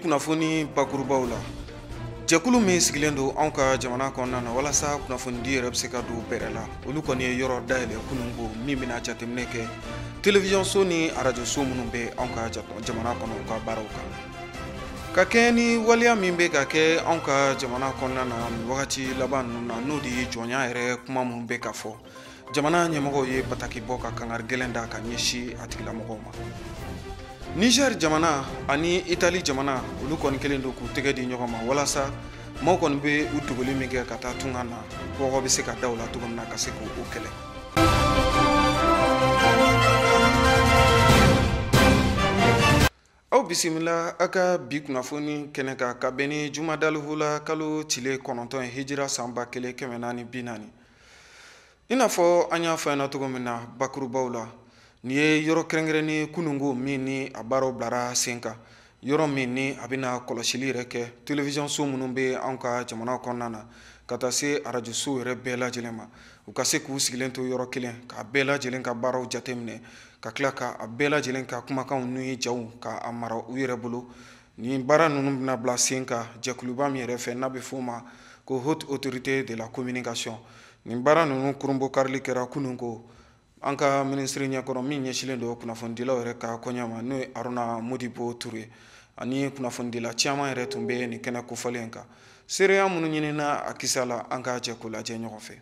Kunnafoni bakurubaw la, jɛkulu min sigilen don anw ka jamana kɔnɔna na walasa kunnafonidi yɛrɛ bɛ se ka don bɛrɛ la, olu kɔni ye yɔrɔ dayɛlɛ kununko min bɛna jateminɛ kɛ télévision so ni arajo so minnu bɛ anw ka jamana kɔnɔ u ka baaraw kan. Ka kɛɲɛ ni waleya min bɛ ka kɛ anw ka jamana kɔnɔna na nin wagati laban ninnu na, n'o de ye jɔnya yɛrɛ kuma minnu bɛ ka fɔ, jamana ɲɛmɔgɔw ye bataki bɔ ka kangari gɛlɛn da ka ɲɛsin a tigilamɔgɔw ma. Niger jamana ani Italie jamana, olu kɔni kɛlen don k'u tɛgɛ di ɲɔgɔn ma walasa maaw kɔni bɛ u dogoli min kɛ ka taa tunga na, kɔgɔ bɛ se ka da u la cogo min na ka se k'o kɛlɛ. Aw bisimila aw ka bi kunnafoni kɛnɛ kan ka bɛn ni jumadalihula kalo tile 9 ye hijira san 1440. I n'a fɔ an y'a fɔ ɲɛna cogo min na bakurubaw la, nin ye yɔrɔ kɛrɛnkɛrɛnnen kununko min ni a baaraw bilara sen kan, yɔrɔ min ni a bɛna kɔlɔsili yɛrɛ kɛ télévision so minnu bɛ anw ka jamana kɔnɔna na ka taa se arajo so yɛrɛ bɛɛ lajɛlen ma, u ka se k'u sigilen to yɔrɔ kelen k'a bɛɛ lajɛlen ka baaraw jateminɛ, ka tila ka a bɛɛ lajɛlen ka kumakanw ni jaw ka a mara u yɛrɛ bolo. Nin baara ninnu bɛna bila sen kan jɛkuluba min yɛrɛ fɛ n'a bɛ f'o ma ko Haute Autorité de la Communication. Nin baara ninnu kurunbokarili kɛra kununko an ka minisiri ɲɛkɔrɔ min ɲɛsinnen don kunnafonidilaw yɛrɛ ka koɲɛ ma, n'o ye Haruna Modibo Ture, ani kunnafonidila caman yɛrɛ tun bɛ nin kɛnɛ kofɔlen kan. Seereya minnu ɲinina a kisa la, an ka jɛ k'o lajɛ ɲɔgɔn fɛ.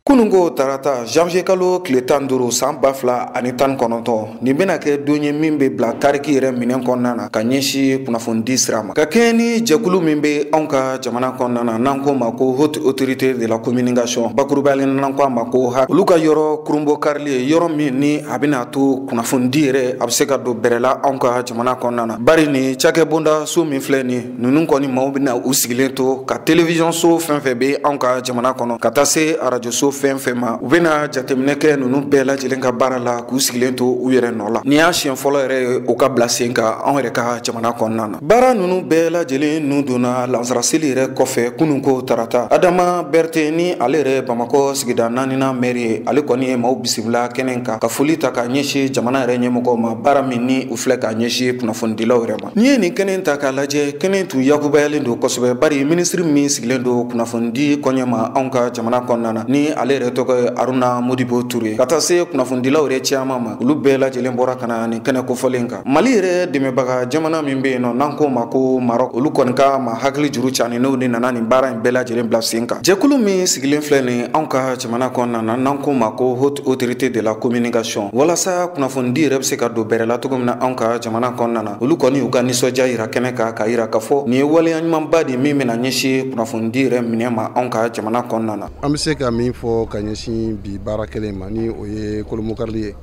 Kununko tarata janvier kalo tile 15 san 2019, nin bɛna kɛ don ye min bɛ bila tariki yɛrɛ minɛn kɔnɔna na ka ɲɛsin kunnafonidi sira ma. Ka kɛɲɛ ni jɛkulu min bɛ anw ka jamana kɔnɔna na n'an k'o ma ko Haute Autorité de la Communication, bakurubalen n'an k'a ma ko HAC, olu ka yɔrɔ kurunbokarili ye yɔrɔ min ni a bɛna to kunnafonidi yɛrɛ a bɛ se ka don bɛrɛ la anw ka jamana kɔnɔna na. Bari nin cakɛbonda so min filɛ nin, ninnu kɔni maaw bɛna u sigilen to ka télévision so fɛn fɛn bɛ anw ka jamana kɔnɔ ka taa se arajo so fɛn fɛn ma, u bɛna jateminɛ kɛ ninnu bɛɛ lajɛlen ka baara la k'u sigilen to u yɛrɛ nɔ la. Nin y'a siɲɛ fɔlɔ yɛrɛ ye o ka bila sen kan anw yɛrɛ ka jamana kɔnɔna na. Baara ninnu bɛɛ lajɛlen nun donna lansaraseli yɛrɛ kɔfɛ kununko tarata. Adama Berete ni ale yɛrɛ Bamakɔ sigida 4nan mɛri ye, ale kɔni ye maaw bisimila kɛnɛ kan ka foli ta k'a ɲɛsin jamana yɛrɛ ɲɛmɔgɔw ma, baara min ni u filɛ k'a ɲɛsin kunnafonidilaw yɛrɛ ma. N'i ye nin kɛnɛ ta k'a lajɛ, kɛnɛ tun yakubayalen don kosɛbɛ, bari minisiri min sigilen don kunnafonidi kɔɲɛ ma anw ka jamana kɔnɔna na, ni ale yɛrɛ tɔgɔ ye Haruna Modibo Ture, ka taa se kunnafonidilaw yɛrɛ caman ma, olu bɛɛ lajɛlen bɔra ka na nin kɛnɛ kofɔlen kan. Mali yɛrɛ dɛmɛbaga jamana min bɛ yen nɔ n'an k'o ma ko Maroc, olu kɔni ka ma hakili juru cani n'o de nana nin baara in bɛɛ lajɛlen bila sen kan. Jɛkulu min sigilen filɛ nin anw ka jamana kɔnɔna na n'an k'o ma ko Haute Autorité de la Communication, walasa kunnafonidi yɛrɛ bɛ se ka don bɛrɛ la cogo min na anw ka jamana kɔnɔna na, olu kɔni y'u ka nisɔndiya yira kɛnɛ kan k'a yira k'a fɔ nin ye waleya ɲumanba de min bɛna ɲɛsin kunnafonidi yɛrɛ minɛ ma anw ka jamana kɔnɔna na. An bɛ se ka min fɔ ka ɲɛsin bi baara kelen ma, ni o ye kolomokarili ye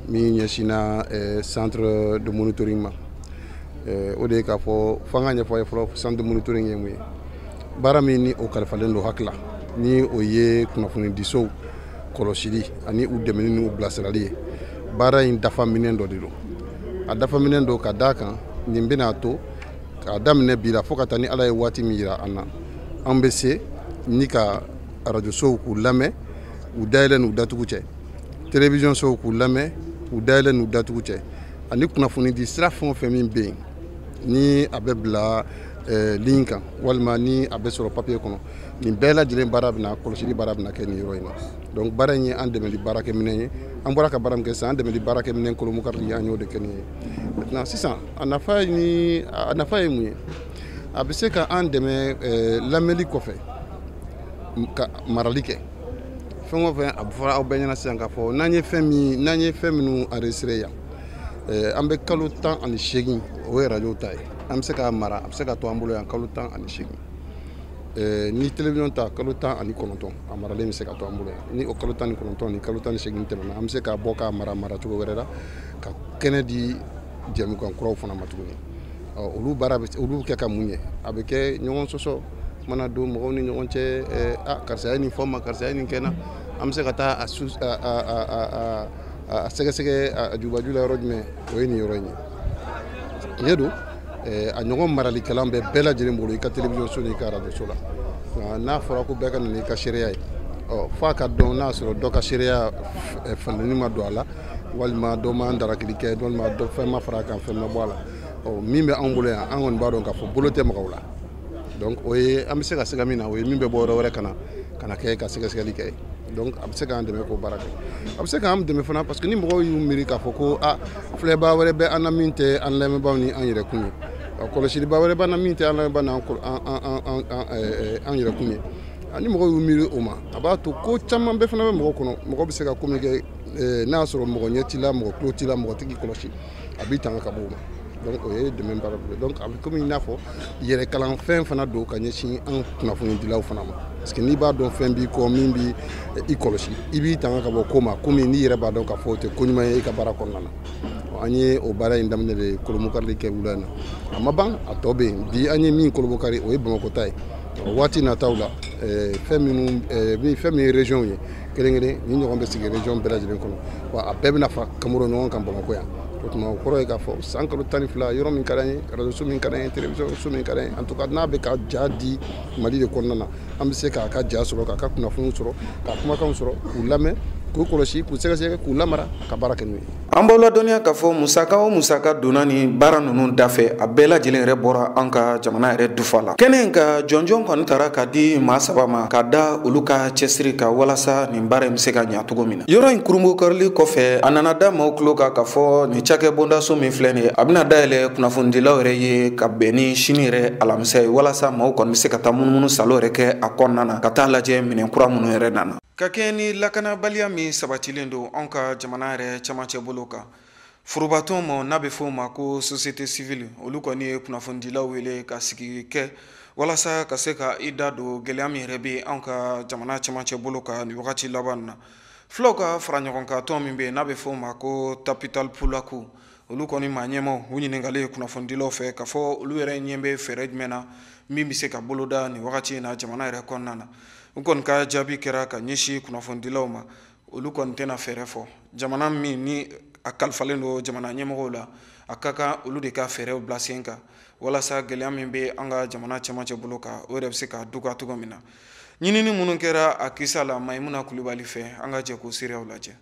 min ɲɛsinna centre de monitoring ma, o de ye k'a fɔ f'an ka ɲɛfɔ a ye fɔlɔ centre de monitoring ye mun ye. Baara min ni o kalifalen don HAC la, ni o ye kunnafonidisow kɔlɔsili ani u dɛmɛni n'u bilasirali ye, baara in dafa minɛn dɔ de don. A dafa minɛn don ka d'a kan nin bɛna to k'a daminɛ bi la fo ka taa ni Ala ye waati min yira an na, an bɛ se ni ka arajo sow k'u lamɛn u dayɛlɛ n'u datugu cɛ, télévision sow k'u lamɛn u dayɛlɛ n'u datugu cɛ, ani kunnafoni di sira fɛn o fɛn min bɛ yen ni a bɛ bila ligne kan walima ni a bɛ sɔrɔ papier kɔnɔ, nin bɛɛ lajɛlen baara bɛna kɔlɔsili baara bɛna kɛ nin yɔrɔ in na. Donc baara in ye an dɛmɛli baarakɛminɛn ye, an bɔra ka baara min kɛ sisan, an dɛmɛli baarakɛminɛn kolomokarili an y'o de kɛ nin ye. Maintenant sisan a nafa ye mun ye? A bɛ se ka an dɛmɛ lamɛnli kɔfɛ ka marali kɛ. Fɛn o fɛn a fɔra aw bɛɛ ɲɛna sisan k'a fɔ n'an ye fɛn minnu enregistré yan, an bɛ kalo 18, o ye radio ta ye, an bɛ se k'a mara, a bɛ se ka to an bolo yan kalo 18. Ni télévision ta kalo 19, a maralen bɛ se ka to an bolo yan. Ni o kalo 19 ni kalo 18 tɛmɛna, an bɛ se k'a bɔ k'a mara cogo wɛrɛ la ka kɛnɛ di jɛmukan kuraw fana ma tuguni. Olu baara bɛ olu kɛ ka mun ye? A bɛ kɛ ɲɔgɔn sɔsɔ mana don mɔgɔw ni ɲɔgɔn cɛ, a karisa ye nin fɔ n ma, karisa ye nin kɛ n na, an bɛ se ka taa a sɛgɛsɛgɛ a jubaju la yɔrɔ jumɛn? O ye nin yɔrɔ in ye. Tiɲɛ don, a ɲɔgɔn maralikɛlan bɛ bɛɛ lajɛlen bolo i ka télévision so n'i ka radio so la. N'a fɔra ko bɛɛ ka na n'i ka seereya ye, f'a ka dɔn n'a sɔrɔ dɔ ka seereya falenni ma don a la, walima dɔ ma darakili kɛ, walima dɔ fɛn ma fara a kan, fɛn ma bɔ a la. Ɔ, min bɛ anw bolo yan, an kɔni b'a dɔn k'a fɔ bolo tɛ maga o la. Donc o ye an bɛ se ka sɛgɛ min na, o ye min bɛ bɔ yɔrɔ wɛrɛ ka na kɛ ka sɛgɛsɛgɛli kɛ. Donc a bɛ se k'an dɛmɛ k'o baara kɛ, a bɛ se k'an dɛmɛ fana, parce que ni mɔgɔw y'u miiri k'a fɔ ko a filɛbaa wɛrɛ bɛ an na min tɛ an lamɛnbaaw ni an yɛrɛ kun ye, kɔlɔsiliba wɛrɛ b'an na min tɛ an lamɛnbaa ni an yɛrɛ kun ye, ani mɔgɔw y'u miiri o ma, a b'a to ko caman bɛɛ fana bɛ mɔgɔ kɔnɔ. Mɔgɔ bɛ se ka ko min kɛ n'a y'a sɔrɔ mɔgɔ ɲɛ t'i la, mɔgɔ tulo t'i la, mɔgɔ t'i kɔlɔsi, a b'i tanga ka bɔ o ma. Donc o ye dɛmɛ baara dɔ ye. Donc a bɛ komi i n'a fɔ yɛrɛ kalanfɛn fana don ka ɲɛsin an kunnafonidilaw fana ma, parce que n'i b'a dɔn fɛn b'i kɔ min b'i i kɔlɔsi, i b'i tanga ka bɔ ko ma, komi n'i yɛrɛ b'a dɔn k'a fɔ o tɛ ko ɲuman ye i ka baara kɔnɔna na. An ye o baara in daminɛ de kolomokari kɛ wula in na, a ma ban, a tɔ bɛ yen. Bi an ye min kolomokari, o ye Bamakɔ ta ye. Waati nataw la, fɛn minnu, fɛn min ye région ye, kelen kelen ni ɲɔgɔn bɛ sigi région bɛɛ lajɛlen kɔnɔ, wa a bɛɛ bɛna fa kamuru ɲɔgɔn kan Bamakɔ yan. O tuma, o kɔrɔ ye k'a fɔ san kalo 12, yɔrɔ min ka d'an ye, radio so min ka d'an ye, télévision so min ka d'an ye, en tout cas n'a bɛ ka ja di Mali de kɔnɔna na, an bɛ se k'a ka ja sɔrɔ, k'a ka kunnafoniw sɔrɔ, k'a kumakanw sɔrɔ, k'u lamɛn, k'u kɔlɔsi, k'u sɛgɛsɛgɛ, k'u lamara, ka baara kɛ n'u ye. An b'aw ladɔnniya k'a fɔ musaka o musaka donna ni baara ninnu dafɛ, a bɛɛ lajɛlen yɛrɛ bɔra an ka jamana yɛrɛ dufa la. Kɛnɛ in ka jɔnjɔn kɔni tara ka di maa saba ma ka da olu ka cɛsiri kan walasa nin baara in bɛ se ka ɲa cogo min na. Yɔrɔ in kurunbokarili kɔfɛ, a nana da maaw tulo kan k'a fɔ nin cakɛ bondaso min filɛ nin ye, a bɛna dayɛlɛ kunnafonidilaw yɛrɛ ye ka bɛn ni sini yɛrɛ alamisa ye, walasa maaw kɔni bɛ se ka taa munumunu salo yɛrɛ kɛ a kɔnɔna na, ka taa lajɛ minɛn kura minnu yɛrɛ nana. Ka kɛ ni lakanabaliya min sabatilen don anw ka jamana yɛrɛ camancɛ bolo kan, forobatɔn ma n'a bɛ fɔ o ma ko société civile, olu kɔni ye kunnafonidilaw wele ka sigi kɛ walasa ka se ka i da don gɛlɛya min yɛrɛ bɛ anw ka jamana camancɛ bolo kan nin wagati laban na. Fulaw ka fara ɲɔgɔn kan tɔn min bɛ yen n'a bɛ fɔ o ma ko Tapital Pulaku, olu kɔni maa ɲɛmaw u ɲininkalen kunnafonidilaw fɛ k'a fɔ olu yɛrɛ ɲɛ bɛ fɛɛrɛ jumɛn na min bɛ se ka boloda nin wagati in na jamana yɛrɛ kɔnɔna na. U kɔni ka jaabi kɛra ka ɲɛsin kunnafonidilaw ma, olu kɔni tɛna fɛɛrɛ fɔ. Jamana min ni a kalifalen don jamana ɲɛmɔgɔw la, a ka kan olu de ka fɛɛrɛw bila sen kan walasa gɛlɛya min bɛ an ka jamana cɛmancɛ bolo kan, o yɛrɛ bɛ se ka duga cogo min na. Ɲinini minnu kɛra a kisa la Mayimuna Kulubali fɛ, an ka jɛ k'o seereyaw lajɛ.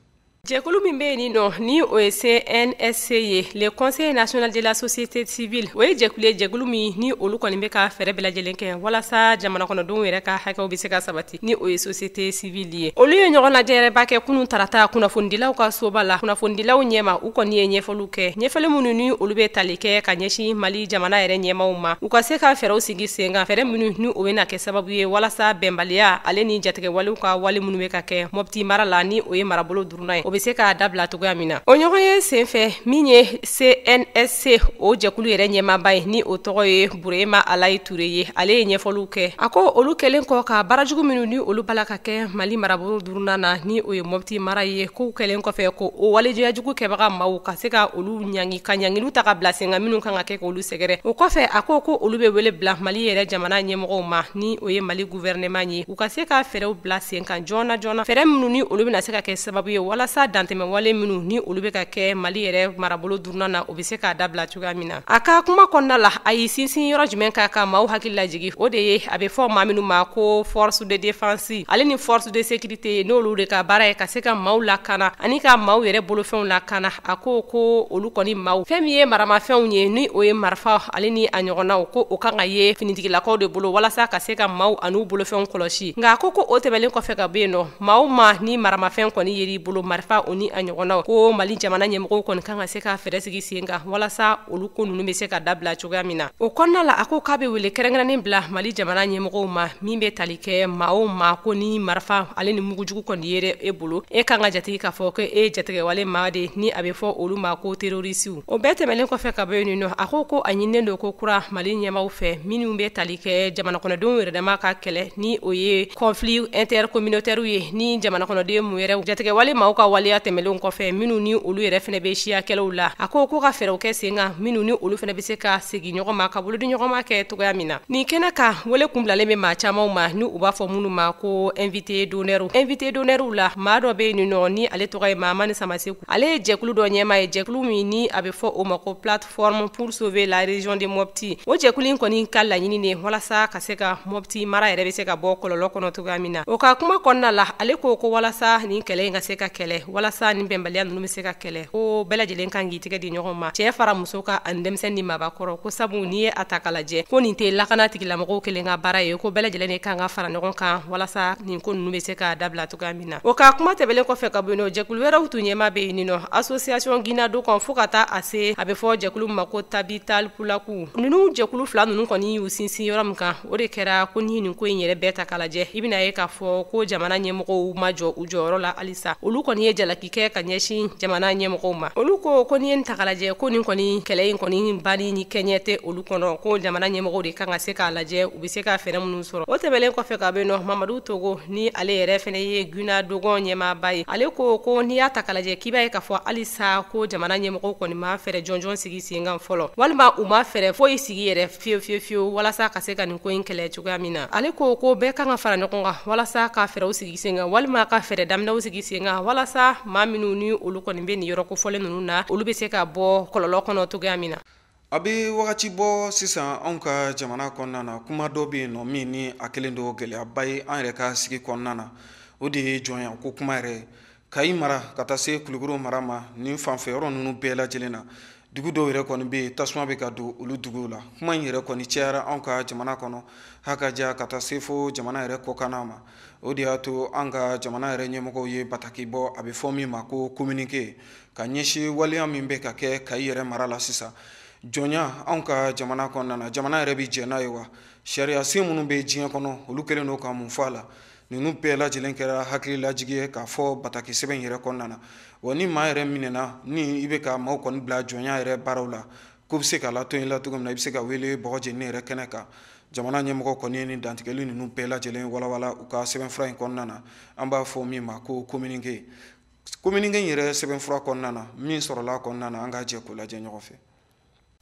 Jɛkulu min bɛ yen nin nɔ, ni o ye CNSC ye, le Conseil national de la société civile, o ye jɛkulu ye, jɛkulu min ni olu kɔni bɛ ka fɛɛrɛ bɛɛ lajɛlen kɛ walasa jamana kɔnɔdenw yɛrɛ ka hakɛw bɛ se ka sabati, ni o ye société civile ye. Olu ye ɲɔgɔn lajɛ yɛrɛba kɛ kunun tarata kunnafonidilaw ka soba la. Kunnafonidilaw ɲɛma, u kɔni ye ɲɛfɔliw kɛ, ɲɛfɔli minnu ni olu bɛ tali kɛ ka ɲɛsin Mali jamana yɛrɛ ɲɛmaw ma, u ka se ka fɛɛrɛw sigi sen kan, fɛɛrɛ minnu ni o bɛna kɛ sababu ye walasa bɛnbaliya ale ni jatigɛwalew ka wale minnu bɛ ka kɛ Mɔpti mara la, ni o ye marabolo duurunan ye, o bɛ se k'a dabila cogoya min na. O ɲɔgɔn ye senfɛ, min ye CNSC o jɛkulu yɛrɛ ɲɛmaaba ye, ni o tɔgɔ ye Burema Alayi Ture ye, ale ye ɲɛfɔliw kɛ. A ko olu kɛlen kɔ ka baarajugu minnu ni olu bala ka kɛ Mali marabolo duurunan na, ni o ye Mɔpti mara ye, k'u kɛlen kɔfɛ ko o walejuyajugu kɛbaga maaw ka se ka olu ɲangi, ka ɲangiliw ta ka bila sen kan minnu kan ka kɛ k'olu sɛgɛrɛ. O kɔfɛ, a ko ko olu bɛ wele bila Mali yɛrɛ jamana ɲɛmɔgɔw ma, ni o ye Mali gouvernement ye, u ka se ka fɛɛrɛw bila sen kan joona joona, fɛɛrɛ minnu ni olu bɛna se ka kɛ sababu ye walasa dantɛmɛwale minnu ni olu bɛ ka kɛ Mali yɛrɛ marabolo duurunan na, o bɛ se k'a dabila cogoya min na. A ka kuma kɔnɔna la, a y'i sinsin yɔrɔ jumɛn kan ka maaw hakili lajigi? O de ye a bɛ fɔ maa minnu ma ko force de défense ale ni force de sécurité, n'olu de ka baara ye ka se ka maaw lakana ani ka maaw yɛrɛ bolofɛnw lakana. A ko ko olu kɔni maaw, fɛn min ye maramafɛnw ye, ni o ye marifa ale ni a ɲɔgɔnnaw, ko o kan ka ye finitigilakaw de bolo walasa ka se ka maaw an'u bolofɛnw kɔlɔsi. Nka a ko ko o tɛmɛnen kɔfɛ ka bɔ yen nɔ, maa o maa ni maramafɛn kɔni yer'i bolo, marifa o ni a ɲɔgɔnnaw, ko Mali jamana ɲɛmɔgɔw kɔni kan ka se ka fɛɛrɛ sigi sen kan walasa olu ko ninnu bɛ se ka dabila cogoya min na. O kɔnɔna la, a ko k'a bɛ wele kɛrɛnkɛrɛnnen bila Mali jamana ɲɛmɔgɔw ma min bɛ tali kɛ maa o maa ko ni marifa ale ni mugujugu kɔni yera e bolo, e kan ka jate k'a fɔ ko e ye jatigɛwale maa de, ni a bɛ fɔ olu ma ko terroristew. O bɛɛ tɛmɛnen kɔfɛ ka bɔ yen nɔ, a ko ko a ɲininen don ko kura Mali ɲɛmaw fɛ minnu bɛ tali kɛ jamana kɔnɔdenw yɛrɛ dama ka kɛlɛ, ni o ye conflit intercommunautaire ye, ni jamana kɔnɔden mun yɛrɛ jatigɛwale maaw ka waleya tɛmɛnlenw kɔfɛ, minnu ni olu yɛrɛ fɛnɛ bɛ siya kɛlɛw la, a ko ko ka fɛɛrɛw kɛ sen kan minnu ni olu fɛnɛ bɛ se ka segin ɲɔgɔn ma, ka bolodi ɲɔgɔn ma kɛ cogoya min na. Nin kɛnɛ kan, wele kun bilalen bɛ maa camanw ma ni u b'a fɔ minnu ma ko invité d'honneur. Invité d'honneur la, maa dɔ bɛ yen nɔ ni ale tɔgɔ ye Mahamani Samaseku. Ale ye jɛkulu dɔ ɲɛmaa ye, jɛkulu min ni a bɛ fɔ o ma ko Plateforme pour sauver la région de Mopti. O jɛkulu in kɔni ka laɲini de walasa ka se ka Mopti mara yɛrɛ bɛ se ka bɔ kɔlɔlɔ kɔnɔ cogoya min na. O ka kuma kɔnɔna la, ale ko ko walasa nin kɛlɛ in ka se ka kɛlɛ Walasa nin bɛnbaliya ninnu bɛ se ka kɛlɛ, ko bɛɛ lajɛlen kan k'i tɛgɛ di ɲɔgɔn ma, cɛ fara muso kan ani denmisɛnnin ni maabakɔrɔ, ko sabu n'i ye a ta k'a lajɛ, ko nin tɛ lakana tigilamɔgɔw kelen ka baara ye, ko bɛɛ lajɛlen de kan ka fara ɲɔgɔn kan walasa nin ko ninnu bɛ se ka dabila cogoya min na. O ka kuma tɛmɛnen kɔfɛ ka bɔ yen nɔ, jɛkulu wɛrɛw tun ɲɛma bɛ yen nɔ, association Guina Dokan, fo ka taa a se a bɛ fɔ jɛkulu ma ko Tabital Pulaku. Ninnu jɛkulu fila ninnu kɔni y'u sinsin yɔrɔ min kan, o de kɛra ko ni nin ko in yɛrɛ bɛɛ ta k'a lajɛ, i bɛna ye k'a fɔ ko jamana ɲɛmɔgɔw ma jɔ u jɔyɔrɔ la halisa. Olu kɔni ye jalaki kɛ ka ɲɛsin jamana ɲɛmɔgɔw ma. Olu ko ko n'i ye nin ta k'a lajɛ, ko nin kɔni kɛlɛ in kɔni banni ni kɛɲɛ tɛ olu kɔnɔ, ko jamana ɲɛmɔgɔw de kan ka se k'a lajɛ u bɛ se ka fɛɛrɛ minnu sɔrɔ. O tɛmɛnen kɔfɛ ka bɔ yen nɔ, Mamadu Togo, ni ale yɛrɛ fɛnɛ ye Guina Dogon ɲɛmaaba ye, ale ko ko n'i y'a ta k'a lajɛ, k'i b'a ye k'a fɔ halisa ko jamana ɲɛmɔgɔw kɔni ma fɛɛrɛ jɔnjɔn sigi sen kan fɔlɔ, walima u ma fɛɛrɛ foyi sigi yɛrɛ fiyewu fiyewu fiyewu walasa ka se ka nin ko in kɛlɛ cogoya min na. Ale ko ko bɛɛ kan ka fara ɲɔgɔn kan walasa ka fɛɛrɛw sigi sen kan, walima ka fɛɛrɛ daminɛw sigi sen kan, walasa maa minnu ni olu kɔni bɛ nin yɔrɔ kofɔlen ninnu na, olu bɛ se ka bɔ kɔlɔlɔ kɔnɔ cogoya min na. A bɛ wagati bɔ sisan, anw ka jamana kɔnɔna na, kuma dɔ bɛ yen nɔ min ni a kɛlen don gɛlɛyaba ye an yɛrɛ ka sigi kɔnɔna na, o de ye jɔnya ko kuma yɛrɛ ye. Kayi mara ka taa se Kulukoro mara ma, nin fanfɛ yɔrɔ ninnu bɛɛ lajɛlen na, dugu dɔw yɛrɛ kɔni bɛ yen, tasuma bɛ ka don olu duguw la. Kuma in yɛrɛ kɔni cayara anw ka jamana kɔnɔ hakaja ka taa se fo jamana yɛrɛ kɔkanna ma. O de y'a to an ka jamana yɛrɛ ɲɛmɔgɔw ye bataki bɔ, a bɛ fɔ min ma ko communiqué, ka ɲɛsin waleya min bɛ ka kɛ Kayi yɛrɛ mara la sisan. Jɔnya anw ka jamana kɔnɔna na, jamana yɛrɛ bɛ jɛn n'a ye wa? Sariya sen minnu bɛ diɲɛ kɔnɔ, olu kɛlen don ka mun fɔ a la? Ninnu bɛɛ lajɛlen kɛra hakililajigi ye k'a fɔ bataki sɛbɛn yɛrɛ kɔnɔna na. Wa ni maa yɛrɛ minɛna ni i bɛ ka maaw kɔni bila jɔnya yɛrɛ baaraw la, ko bɛ se ka latɔn i la cogo min na, i bɛ se ka wele bɔgɔ jeninen yɛrɛ kɛnɛ kan. Jamana ɲɛmɔgɔ kɔni ye nin dantigɛli ninnu bɛɛ lajɛlen walawala u ka sɛbɛnfura in kɔnɔna na, an b'a fɔ min ma ko communiqué. Communiqué in yɛrɛ sɛbɛnfura kɔnɔna na, min sɔrɔla kɔnɔna na, an ka jɛ k'o lajɛ ɲɔgɔn fɛ.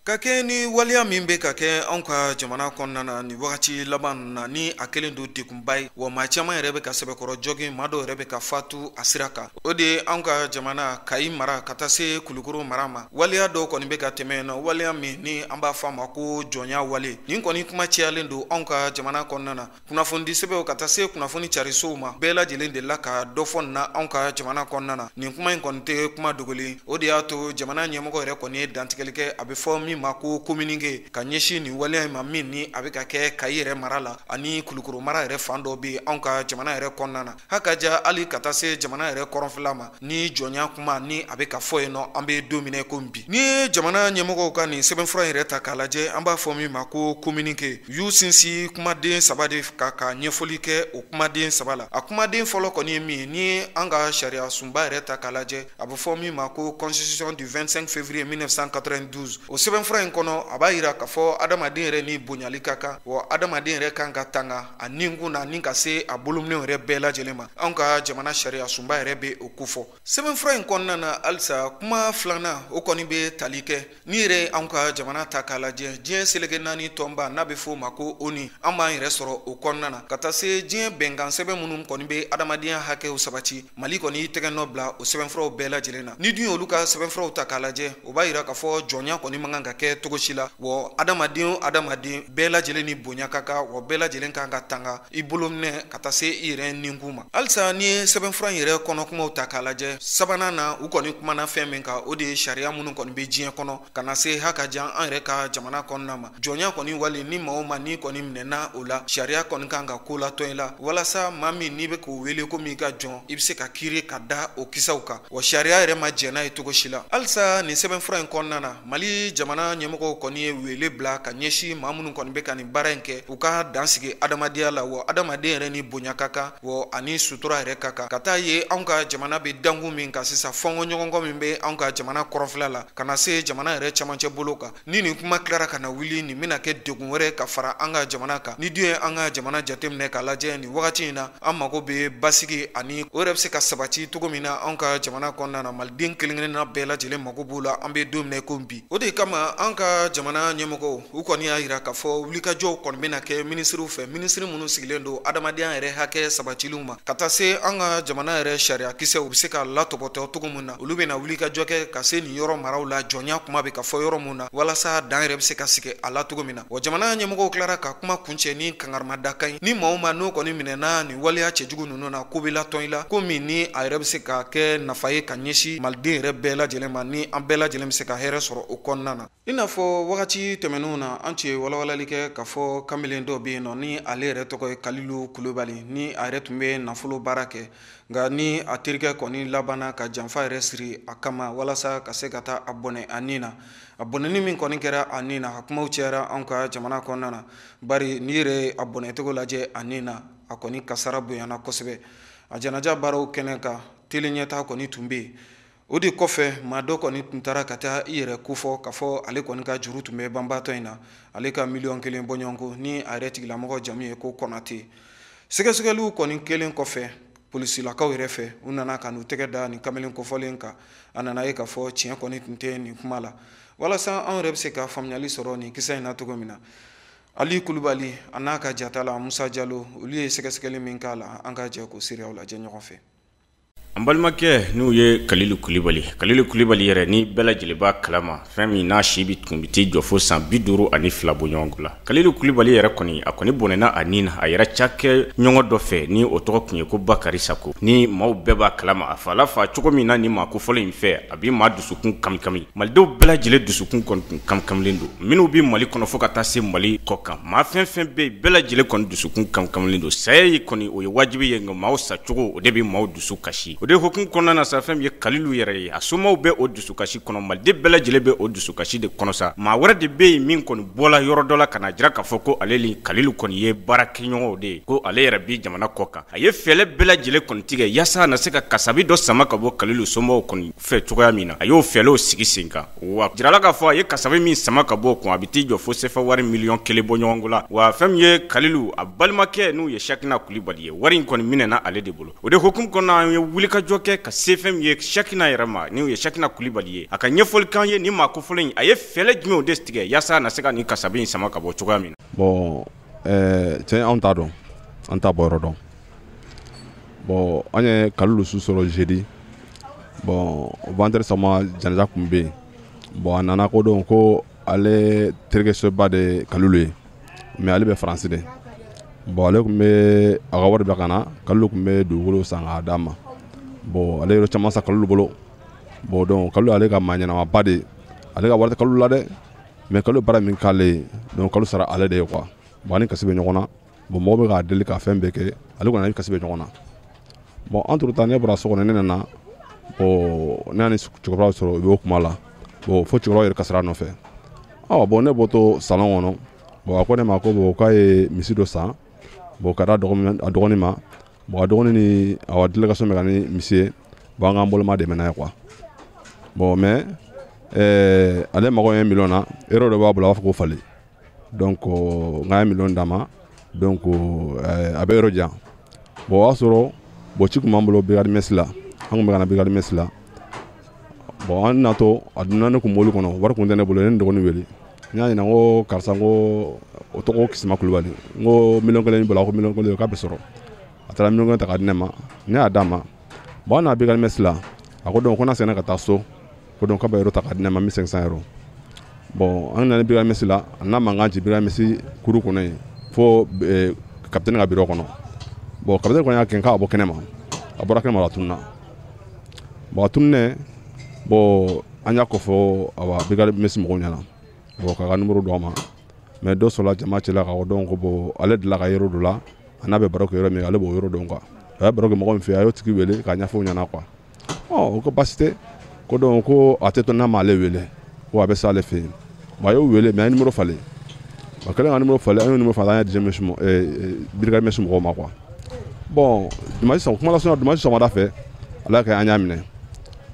Ka kɛ ni waleya min bɛ ka kɛ anw ka jamana kɔnɔna na nin wagati laban ninnu na, ni a kɛlen don degunba ye, wa maa caman yɛrɛ bɛ ka sɛbɛkɔrɔ jɔgin, maa dɔw yɛrɛ bɛ ka fatu a sira kan, o de ye anw ka jamana Kayi mara ka taa se Kulukoro mara ma. Waleya dɔw kɔni bɛ ka tɛmɛ yen nɔ, waleya min ni an b'a fɔ a ma ko jɔnya wale. Nin kɔni kuma cayalen don anw ka jamana kɔnɔna na. Kunnafoni sɛbɛnw ka taa se kunnafoni carisow ma, bɛɛ lajɛlen de la ka dɔ fɔ nin na anw ka jamana kɔnɔna na. Nin kuma in kɔni tɛ kuma dogolen. O de y'a to jamana ɲɛmɔgɔ yɛrɛ kɔni ye dantigɛli kɛ, a bɛ fɔ min ma ko communiqué, ka ɲɛsin nin waleya in ma min ni a bɛ ka kɛ Kayi yɛrɛ mara la ani Kulukoro mara yɛrɛ fan dɔ bɛ anw ka jamana yɛrɛ kɔnɔna na, hakaja hali ka taa se jamana yɛrɛ kɔrɔnfɛla ma. Ni jɔnya kuma ni a bɛ ka fɔ yen nɔ, an bɛ don min na ko bi. Ni ye jamana ɲɛmɔgɔw ka nin sɛbɛnfura yɛrɛ ta k'a lajɛ, an b'a fɔ min ma ko communiqué, u y'u sinsin kumaden saba de ka ɲɛfɔli kɛ o kumaden saba la. A kumaden fɔlɔ kɔni ye min ye, ni an ka sariya sunba yɛrɛ ta k'a lajɛ, a bɛ fɔ min ma ko constitution du 25 février 1992. O sɛbɛnfura in kɔnɔ, a b'a yira k'a fɔ adamaden yɛrɛ ni bonyali ka kan, wa adamaden yɛrɛ kan ka tanga a ninkun na ni ka se a bolominɛw yɛrɛ bɛɛ lajɛlen ma. Anw ka jamana sariya sunba yɛrɛ bɛ o kofɔ. Sɛbɛnfura in kɔnɔna na halisa, kuma filanan o kɔni bɛ tali kɛ ni yɛrɛ anw ka jamana ta k'a lajɛ, diɲɛ seleke naani tɔnba n'a bɛ fɔ o ma ko ONU, an b'an yɛrɛ sɔrɔ o kɔnɔna na, ka taa se diɲɛ bɛnkan sɛbɛn minnu kɔni bɛ adamadenya hakɛw sabati, Mali kɔni y'i tɛgɛ nɔ bila o sɛbɛnfuraw bɛɛ lajɛlen na. Ni dun ye olu ka sɛbɛnfuraw ta k'a lajɛ, o b'a yira k'a fɔ jɔnya kɔni man kan ka kɛ cogo si la, wa adamaden o adamaden bɛɛ lajɛlen ni bonya ka kan, wa bɛɛ lajɛlen kan ka tanga i bolo minɛ ka taa se i yɛrɛ ninkun ma. Halisa n'i ye sɛbɛnfura in yɛrɛ kɔnɔ kumaw ta k'a lajɛ, sabanan na, u kɔni kumana fɛn min kan, o de ye sariya minnu kɔni bɛ diɲɛ kɔnɔ ka na se hakajan an yɛrɛ ka jamana kɔnɔna ma. Jɔnya kɔni wale ni maa o maa n'i kɔni minɛna o la, sariya kɔni kan ka ko latɔn i la, walasa maa min n'i bɛ k'o wele ko min ka jɔn, i bɛ se ka kiiri ka da o kisaw kan, wa sariya yɛrɛ ma jɛn n'a ye cogo si la. Halisa nin sɛbɛnfura in kɔnɔna na, Mali jamana ɲɛmɔgɔw kɔni ye wele bila ka ɲɛsin maa minnu kɔni bɛ ka nin baara in kɛ, u ka dan sigi adamadenya la, wa adamaden yɛrɛ ni bonya ka kan, wa ani sutura yɛrɛ ka kan. Ka taa ye anw ka jamana bɛ dankun min kan sisan, fɔnkɔ ɲɔgɔnkɔ min bɛ anw ka jamana kɔrɔnfɛla la ka na se jamana yɛrɛ cɛmancɛ bolo kan, ni nin kuma tilara ka na wuli, nin bɛna kɛ degun wɛrɛ ka fara an ka jamana kan. Ni dun ye an ka jamana jateminɛ k'a lajɛ nin wagati in na, an mago bɛ basigi ani o yɛrɛ bɛ se ka sabati cogo min na anw ka jamana kɔnɔna na, maliden kelen kelenna bɛɛ lajɛlen mago b'o la, an bɛ don min na i ko bi. O de kama na, an ka jamana ɲɛmɔgɔw, u kɔni y'a yira k'a fɔ wulikajɔw kɔni bɛna kɛ minisiriw fɛ, minisiri minnu sigilen don adamadenya yɛrɛ hakɛ sabatiliw ma, ka taa se an ka jamana yɛrɛ sariya kisɛw u bɛ se ka latɔbɔtɔ cogo min na. Olu bɛna wulikajɔ kɛ ka se nin yɔrɔ maraw la, jɔnya kuma bɛ ka fɔ yɔrɔ mun na, walasa dan yɛrɛ bɛ se ka sigi a la cogo min na. Wa jamana ɲɛmɔgɔw tilara ka kuma kuncɛ ni kangarimadakan ye ni maa o maa n'o kɔni minɛna nin waleya cɛjugu ninnu na, ko bɛ latɔn i la, ko min ni a yɛrɛ bɛ se ka kɛ nafa ye ka ɲɛsin maliden yɛrɛ bɛɛ lajɛlen ma, ni an bɛɛ lajɛlen bɛ se ka hɛrɛ sɔrɔ o kɔnɔna na. I n'a fɔ wagati tɛmɛnenw na, an tun ye walawalali kɛ k'a fɔ kamalen dɔ bɛ yen nɔ, ni ale yɛrɛ tɔgɔ ye Kalilu Kulubali, ni a yɛrɛ tun bɛ nafolo baara kɛ, nka ni a terikɛ kɔni labanna ka janfa yɛrɛ siri a kama walasa ka se ka taa a bɔnɛ a nin na. A bɔnɛni min kɔni kɛra a nin na, a kumaw cayara anw ka jamana kɔnɔna na, bari n'i yɛrɛ ye a bɔnɛcogo lajɛ a nin na, a kɔni kasara bonyana kosɛbɛ. A janaja baaraw kɛnɛ kan, tele ɲɛta kɔni tun bɛ yen. O de kɔfɛ, maa dɔ kɔni tun taara ka taa i yɛrɛ kofɔ k'a fɔ ale kɔni ka juru tun bɛ banbaatɔ in na, ale ka 1 miliyɔn bɔɲɔgɔnko, ni a yɛrɛ tigilamɔgɔ jamu ye ko Kɔnate. Sɛgɛsɛgɛliw kɔni kɛlen kɔfɛ polisilakaw yɛrɛ fɛ, u nana ka n'u tɛgɛ da nin kamalen kofɔlen kan. A nana ye k'a fɔ tiɲɛ kɔni tun tɛ nin kuma la. Walasa anw yɛrɛ bɛ se ka faamuyali sɔrɔ nin kisa in na cogo min na, Ali Kulubali a n'a ka jata la Musa Jalo, olu ye sɛgɛsɛgɛli min k'a la, an ka jɛ k'o seereyaw lajɛ ɲɔgɔn fɛ. An balimakɛ n'u ye Kalilu Kulibali, Kalilu Kulibali yɛrɛ ni bɛɛ lajɛlen b'a kalama, fɛn min n'a si bɛ tun bɛ t'i jɔ fo san 52 bɔ ɲɔgɔn la. Kalilu Kulibali yɛrɛ kɔni, a kɔni bɔnɛna a nin na a yɛrɛ cakɛ ɲɔgɔn dɔ fɛ, ni o tɔgɔ tun ye ko Bakari Sako, ni maaw bɛɛ b'a kalama. A fa la fa cogo min na ni maa kofɔlen in fɛ, a bɛ maa dusukun kamikami. Malidenw bɛɛ lajɛlen dusukun kɔni tun kamikamilen don, minnu bɛ Mali kɔnɔ fo ka taa se Mali kɔ kan, maa fɛn fɛn bɛ yen, bɛɛ lajɛlen kɔni dusukun kamikamilen don. Saya ye kɔni, o ye wajibi ye, nka maaw sacogo, o de bɛ maaw dusu kasi. O de hukumu kɔnɔna na sa, fɛn min ye Kalilu yɛrɛ ye, a somaw bɛ o dusukasi kɔnɔ, maliden bɛɛ lajɛlen bɛ o dusukasi de kɔnɔ sa. Maa wɛrɛ de bɛ yen min kɔni bɔla yɔrɔ dɔ la ka na jira k'a fɔ ko ale ni Kalilu kɔni ye baarakɛɲɔgɔnw de ye, ko ale yɛrɛ bi jamana kɔ kan. A ye fɛɛrɛ bɛɛ lajɛlen kɔni tigɛ yaasa a na se ka kasabi dɔ sama ka bɔ Kalilu somaw kɔni fɛ cogoya min na. A y'o fɛɛrɛw sigi sen kan, wa jirala k'a fɔ a ye kasabi min sama ka bɔ o kun, a bɛ t'i jɔ fo sefa wari 1 miliyɔn bɔ ɲɔgɔnko la. Wa fɛn min ye Kalilu a balimakɛ, n'u ye Sakina Kulibali ye, wari in kɔni minɛna ale de bolo. O de hukumu kɔnɔna, an ye wulikajɔ kɛ ka se fɛn min ye Sakina yɛrɛ ma, n'u ye Sakina Kulibali ye, a ka ɲɛfɔli kan ye nin maa kofɔlen in, a ye fɛɛrɛ jumɛnw de tigɛ yaasa a na se ka nin kasabi in sama ka bɔ cogoya min na. Bon, tiɲɛ, anw t'a dɔn, an t'a bɔ yɔrɔ dɔn. Bon, an ye Kalilu su sɔrɔ jeudi. Bon, vendredi sama janaja tun bɛ yen. Bon, a nana ko don ko ale terikɛ soba de ye Kalilu ye, mais ale bɛ Faransi de. Bon, ale tun bɛ a ka wari bila ka na. Kalilu tun bɛ dugukolo san k'a d'a ma. Bon, ale yɔrɔ caman san Kalilu bolo. Bon, donc Kalilu, ale ka maa ɲɛnamaba de ye. Ale ka wari tɛ Kalilu la dɛ, mais Kalilu baara min k'ale ye, donc Kalilu sara ale de ye quoi. Bon, ani kasi bɛ ɲɔgɔn na. Bon, mɔgɔ bɛ k'a deli ka fɛn bɛɛ kɛ, ale kɔni ani kasi bɛ ɲɔgɔn na. Bon, entre temps, ne bɔra so kɔnɔ, ne nana. Bon, ne ni cɛkɔrɔba sɔrɔ, u b'o kuma la. Bon, fo cɛkɔrɔba yɛrɛ kasara nɔfɛ. Ɔ bon, ne bɔtɔ salon kɔnɔ, bon, a ko ne ma ko bon, k'a ye misi dɔ san, bon, ka d'a a dɔgɔnin ma. Bon, a dɔgɔnin ni a délégation bɛ ka ni misi ye. Bon, an k'an boloma dɛmɛ n'a ye quoi. Bon, mais ale mago ye miliyɔn na, euro dɔ b'a bolo, a b'a fɔ ko falen. Donc n k'a ye miliyɔn d'a ma. Donc a bɛ euro di yan. Bon, o y'a sɔrɔ, bon, ci tun b'an bolo brigade mess la, an tun bɛ ka na brigade mess la. Bon, an natɔ, a donna ne kun mobili kɔnɔ, wari kun tɛ ne bolo. Ne ni dɔgɔnin wele, n y'a ɲininka ko karisa, n ko o tɔgɔ Kisima Kulubali, n ko 1 miliyɔn bolo. A ko 1 miliyɔn k'a bɛ sɔrɔ. A taara 1 miliyɔn ta k'a di ne ma, ne y'a d'a ma. Bon, an nana brigade mess la, a ko donc ko n'a seginna ka taa so, ko donc k'a bɛ euro ta k'a di ne ma, 1500 euros. Bon, an nana brigade mess la, a nana mankan ci brigade mess kuru kɔnɔ yen fo capitaine ka bureau kɔnɔ. Bon, capitaine kɔni y'a gɛn k'a bɔ kɛnɛ ma. A bɔra kɛnɛ ma, a tununna. Bon, a tununnen, bon, an y'a kɔfɔ awa brigade mess mɔgɔw ɲɛna. Bon, k'a ka numéro d'an ma, mais dɔ sɔrɔla jama cɛla k'a fɔ donc ko bon, ale delila ka yɔrɔ dɔ la, a n'a bɛ baro kɛ yɔrɔ min, ale b'o yɔrɔ dɔn quoi. A ye baro kɛ mɔgɔ min fɛ, a y'o tigi wele k'a ɲɛfɔ o ɲɛna quoi. Ɔ o ko baasi tɛ, ko donc ko a tɛ to n'a m'ale wele, ko a bɛ s'ale fɛ yen. Bon, a y'o wele, mais a ye numéro falen. A kɛlen ka numéro falen, an y'o numéro falen, an y'a di mess brigade mess mɔgɔw ma quoi. Bon, dimanche sɔgɔma, kuma lasurunya, dimanche sɔgɔmada fɛ, ala y'a kɛ an y'a minɛ.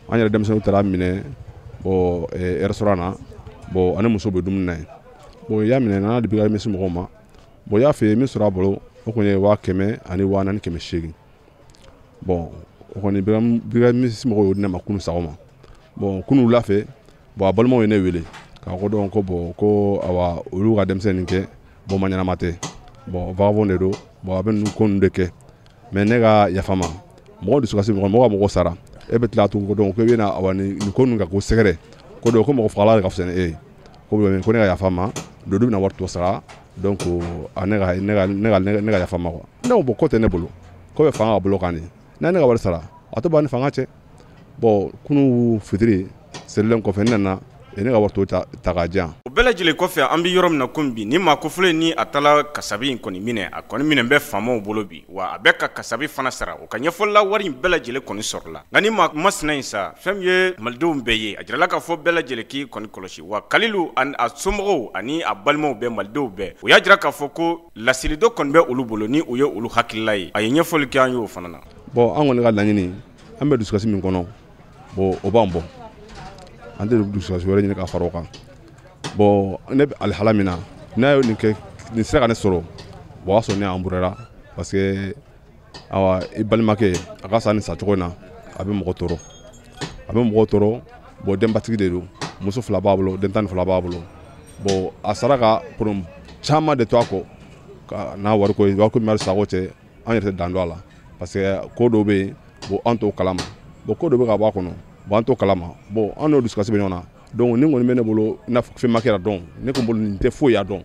An yɛrɛ denmisɛnninw taara minɛ. Bon, restaurant na, bon, ani muso bɛ dumuni na yen. Bon, i y'a minɛ, nana di brigade mess mɔgɔw ma. Bon, i y'a fɛ min sɔrɔ a bolo, o kɔni ye 104 800. Bon, o kɔni, brigade mess mɔgɔw y'o di ne ma kunu sɔgɔma. Bon, kunu wula fɛ, bon, a balimaw ye ne wele. K'a ko dɔn ko bon ko awa olu ka denmisɛnnin kɛ bon ma ɲɛnama tɛ bon vagabond de don bon a bɛ ninnu ko ninnu de kɛ mais ne ka yafa ma mɔgɔ dusukasi mɔgɔ mɔgɔ mɔgɔ sara e bɛ tila tugun ko dɔn ko i bɛna awa nin ko ninnu ka ko sɛgɛrɛ ko dɔn ko mɔgɔ fagala de ka fisa ni e ye ko ne ka yafa ma dɔ bɛna wari tɔ sara donc a ne ka yafa ma quoi. Ne ko bon ko tɛ ne bolo ko bɛ fanga ka bolo kan de n'a ne ka wari sara a tɛ ban ni fanga cɛ bon kunu fitiri selilen kɔfɛ ne nana ne ka wari tɔ ta k'a di yan. O bɛɛ lajɛlen kɔfɛ an bɛ yɔrɔ min na komi bi ni maa kofɔlen ni a taara kasabi in kɔni minɛ a kɔni minɛ bɛ faamaw bolo bi wa a bɛ ka kasabi fana sara o ka ɲɛfɔlila wari in bɛɛ lajɛlen kɔni sɔrɔla nka ni maa masina in sa fɛn min ye malidenw bɛɛ ye a jirala k'a fɔ bɛɛ lajɛlen k'i kɔni kɔlɔsi wa Kalilu ani a somɔgɔw ani a balimaw bɛɛ malidenw bɛɛ o y'a jira k'a fɔ ko laseli dɔ kɔni bɛ olu bolo ni o ye olu hakilila ye a ye ɲɛfɔli kɛ an y'o fana na. Bon an kɔni ka laɲini an bɛ dusukasi min kɔnɔ bon o b'an bɔ an tɛ dusukasi wɛrɛ ɲini ka fara o kan. Bon ne bɛ alihala min na n'a ye nin kɛ nin sera ka ne sɔrɔ o y'a sɔrɔ ne anburera parce que awa i balimakɛ a ka sa nin sacogo in na a bɛ mɔgɔ tɔɔrɔ a bɛ mɔgɔ tɔɔrɔ bon denbatigi de don muso 2 b'a bolo den 12 b'a bolo bon a sara ka problème caman de to a kɔ ka n'a wariko ye wariko min bɛ sago cɛ an yɛrɛ tɛ dan don a la parce que ko dɔw bɛ yen bon an t'o kalama bon ko dɔ bɛ ka bɔ a kɔnɔ bon an t'o kalama bon an n'o dusukasi bɛ ɲɔgɔn na. Donc ni kɔni bɛ ne bolo i n'a fɔ fɛn ma kɛra dɔn ne ko bolo nin tɛ foyi ya dɔn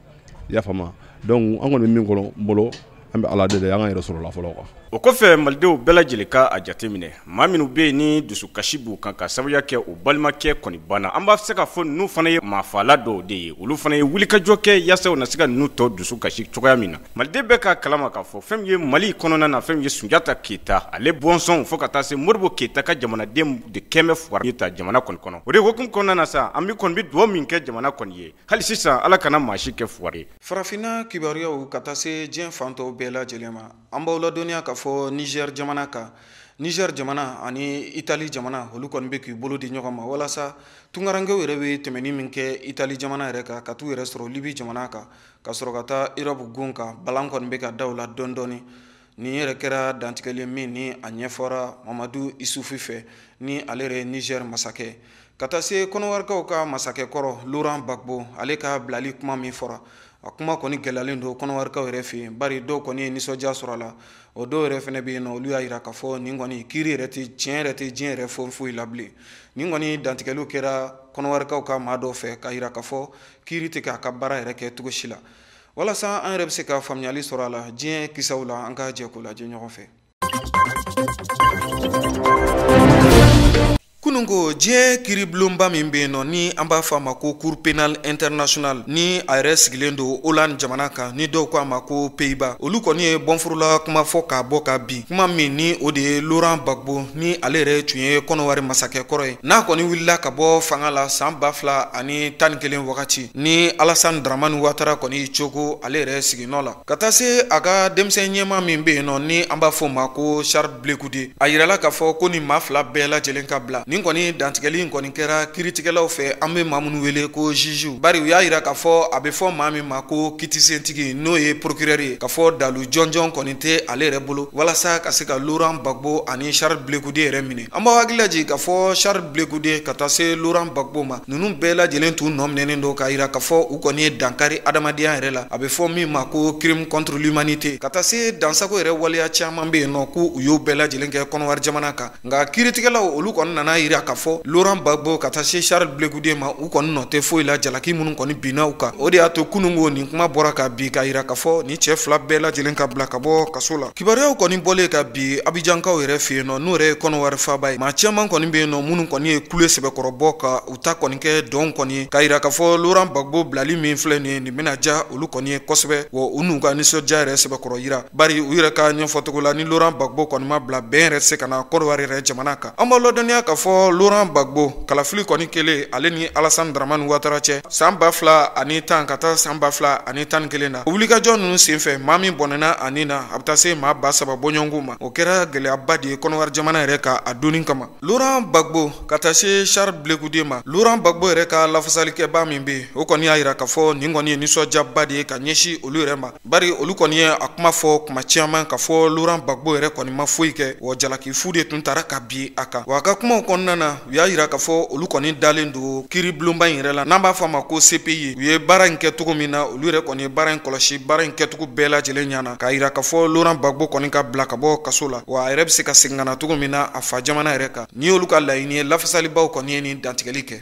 i y'a faamu donc an kɔni bɛ min kɔnɔ n bolo an bɛ Ala deli an k'an yɛrɛ sɔrɔ la fɔlɔ quoi. O kɔfɛ malidenw bɛɛ lajɛlen ka a jateminɛ maa minnu bɛ yen ni dusukasi b'u kan ka sababuya kɛ u balimakɛ kɔni banna an b'a se k'a fɔ ninnu fana ye maafaala dɔw de ye olu fana ye wulikajɔ kɛ yaasa u na se ka ninnu tɔ dusu kasi cogoya min na maliden bɛɛ ka kalama k'a fɔ fɛn min ye Mali kɔnɔna na fɛn min ye Sunjata Keyita ale bɔnsɔn fo ka taa se Modibo Keyita ka jamanaden de kɛmɛ fugari ye ta jamana kɔni kɔnɔ o de hukumu kɔnɔna na sa an bɛ kɔni bɛ dugawu min kɛ jamana kɔni ye hali sisan Ala kana maa si kɛ fugari ye. Farafinna kibaruyaw ka taa se diɲɛ fan tɔw bɛɛ lajɛlen ma an b'aw ladɔnniya k'a fɔ Niger jamana kan Niger jamana ani Italie jamana olu kɔni bɛ k'i bolo di ɲɔgɔn ma walasa tunkarankew yɛrɛ bɛ tɛmɛni min kɛ Italie jamana yɛrɛ kan ka t'u yɛrɛ sɔrɔ Libi jamana kan ka sɔrɔ ka taa Europe gun kan balan kɔni bɛ ka da u la dɔɔni dɔɔni nin yɛrɛ kɛra dantigɛli min ni a ɲɛfɔra Mamadu Isufu fɛ ni ale yɛrɛ ye Niger masakɛ ka taa se Kɔnɔwarikaw ka masakɛ kɔrɔ Laurent Gbagbo ale ka bilali kuma min fɔra a kuma kɔni gɛlɛyalen don Kɔnɔwarikaw yɛrɛ fɛ yen bari dɔw kɔni ye nisɔndiya sɔrɔ a la o dɔw yɛrɛ fana bɛ yen nɔ olu y'a jira k'a fɔ nin kɔni kiiri yɛrɛ tɛ tiɲɛ yɛrɛ tɛ diɲɛ yɛrɛ foyi foyi la bilen nin kɔni dantigɛliw kɛra Kɔnɔwarikaw ka maa dɔw fɛ k'a jira k'a fɔ kiiri tɛ k'a ka baara yɛrɛ kɛ cogo si la walasa an yɛrɛ bɛ se ka faamuyali sɔrɔ a la diɲɛ kisaw la an ka jɛ k'o lajɛ ɲɔgɔn fɛ. Kununko diɲɛ kiiribulonba min bɛ yen nɔ ni an b'a fɔ a ma ko Cour pénale internationale ni a yɛrɛ sigilen don Hollande jamana kan ni dɔw ko a ma ko Pays-Bas olu kɔni ye bɔnforola kuma fɔ k'a bɔ ka bin kuma min ni o de ye Laurent Gbagbo ni ale yɛrɛ tun ye Kɔnɔwari masakɛ kɔrɔ ye n'a kɔni wulila ka bɔ fanga la san 2011 wagati ni Alassane Dramane Ouattara kɔni cogo ale yɛrɛ siginɔ la ka taa se a ka denmisɛn ɲɛmaa min bɛ yen nɔ ni an b'a fɔ o ma ko Charles Blé Goudé a yirala k'a fɔ ko ni maa 2 bɛɛ lajɛlen ka bila nin kɔni dantigɛli in kɔni kɛra kiiritigɛlaw fɛ an bɛ maa minnu wele ko juge bari u y'a yira k'a fɔ a bɛ fɔ maa min ma ko kiitisentigi n'o ye procureur ye k'a fɔ dalu jɔnjɔn kɔni tɛ ale yɛrɛ bolo walasa ka se ka Laurent Gbagbo ani Charles Blé Goudé yɛrɛ minɛ an b'aw hakili lajigin k'a fɔ Charles Blé Goudé ka taa se Laurent Gbagbo ma ninnu bɛɛ lajɛlen tun nɔ minɛnen don k'a yira k'a fɔ u kɔni ye dankari adamadenya yɛrɛ la a bɛ fɔ min ma ko crime contre l'humanité ka taa se dansago yɛrɛ waleya caman bɛ yen nɔ k'u y'o bɛɛ lajɛlen kɛ Kɔnɔwari jamana kan nka kiiritigɛlaw olu kɔni nana yira k'a fɔ Laurent Gbagbo ka taa se Charles Blé Goudé ma u kɔni nɔ tɛ foyi la jalaki minnu kɔni binna u kan o de y'a to kununko nin kuma bɔra ka bin k'a yira k'a fɔ ni cɛ 2 bɛɛ lajɛlen ka bila ka bɔ kaso la kibaruyaw kɔni bɔlen ka bi Abidjankaw yɛrɛ fɛ yen nɔ n'o yɛrɛ ye Kɔnɔwari faaba ye maa caman kɔni bɛ yen nɔ minnu kɔni ye kule sɛbɛkɔrɔ bɔ ka u ta kɔni kɛ dɔn kɔni ye k'a yira k'a fɔ Laurent Gbagbo bilali min filɛ nin ye nin bɛna diya olu kɔni ye kosɛbɛ wa u n'u ka nisɔndiya yɛrɛ sɛbɛkɔrɔ yira bari u yɛrɛ ka ɲɛfɔcogo la ni Laurent Gbagbo kɔni ma bila bɛn yɛrɛ se ka na Kɔnɔwari yɛrɛ jamana kan an b'aw ladɔnniya k'a fɔ Laurent Gbagbo kalafili kɔni kɛlen ale ni Alassane Dramane Ouattara cɛ san 2010 ka taa san 2011 na o wulikajɔ ninnu senfɛ maa min bɔnɛna a nin na a bɛ taa se maa 3000 bɔɲɔgɔnko ma o kɛra gɛlɛyaba de ye Kɔnɔwari jamana yɛrɛ ka a donni kama Laurent Gbagbo ka taa se Charles Blé Goudé ma Laurent Gbagbo yɛrɛ ka lafasalikɛba min bɛ yen o kɔni y'a yira k'a fɔ nin kɔni ye nisɔndiyaba de ye ka ɲɛsin olu yɛrɛ ma bari olu kɔni ye a kuma fɔ kuma caman k'a fɔ Laurent Gbagbo yɛrɛ kɔni ma foyi kɛ wa jalaki fu de tun taara ka bin a kan wa a ka kumaw kɔnɔna kɔnɔna na, u y'a yira k'a fɔ olu kɔni dalen don kiiribulonba in yɛrɛ la, n'an b'a fɔ a ma ko CPI. U ye baara in kɛ cogo min na, olu yɛrɛ kɔni ye baara in kɔlɔsi, baara in kɛcogo bɛɛ lajɛlen ɲana, k'a yira k'a fɔ Laurent Gbagbo kɔni ka bila ka bɔ kaso la, wa a yɛrɛ bɛ se ka segin ka na cogo min na a fa jamana yɛrɛ kan. Ni y'olu ka laɲini ye, lafasalibaw kɔni ye nin dantigɛli kɛ.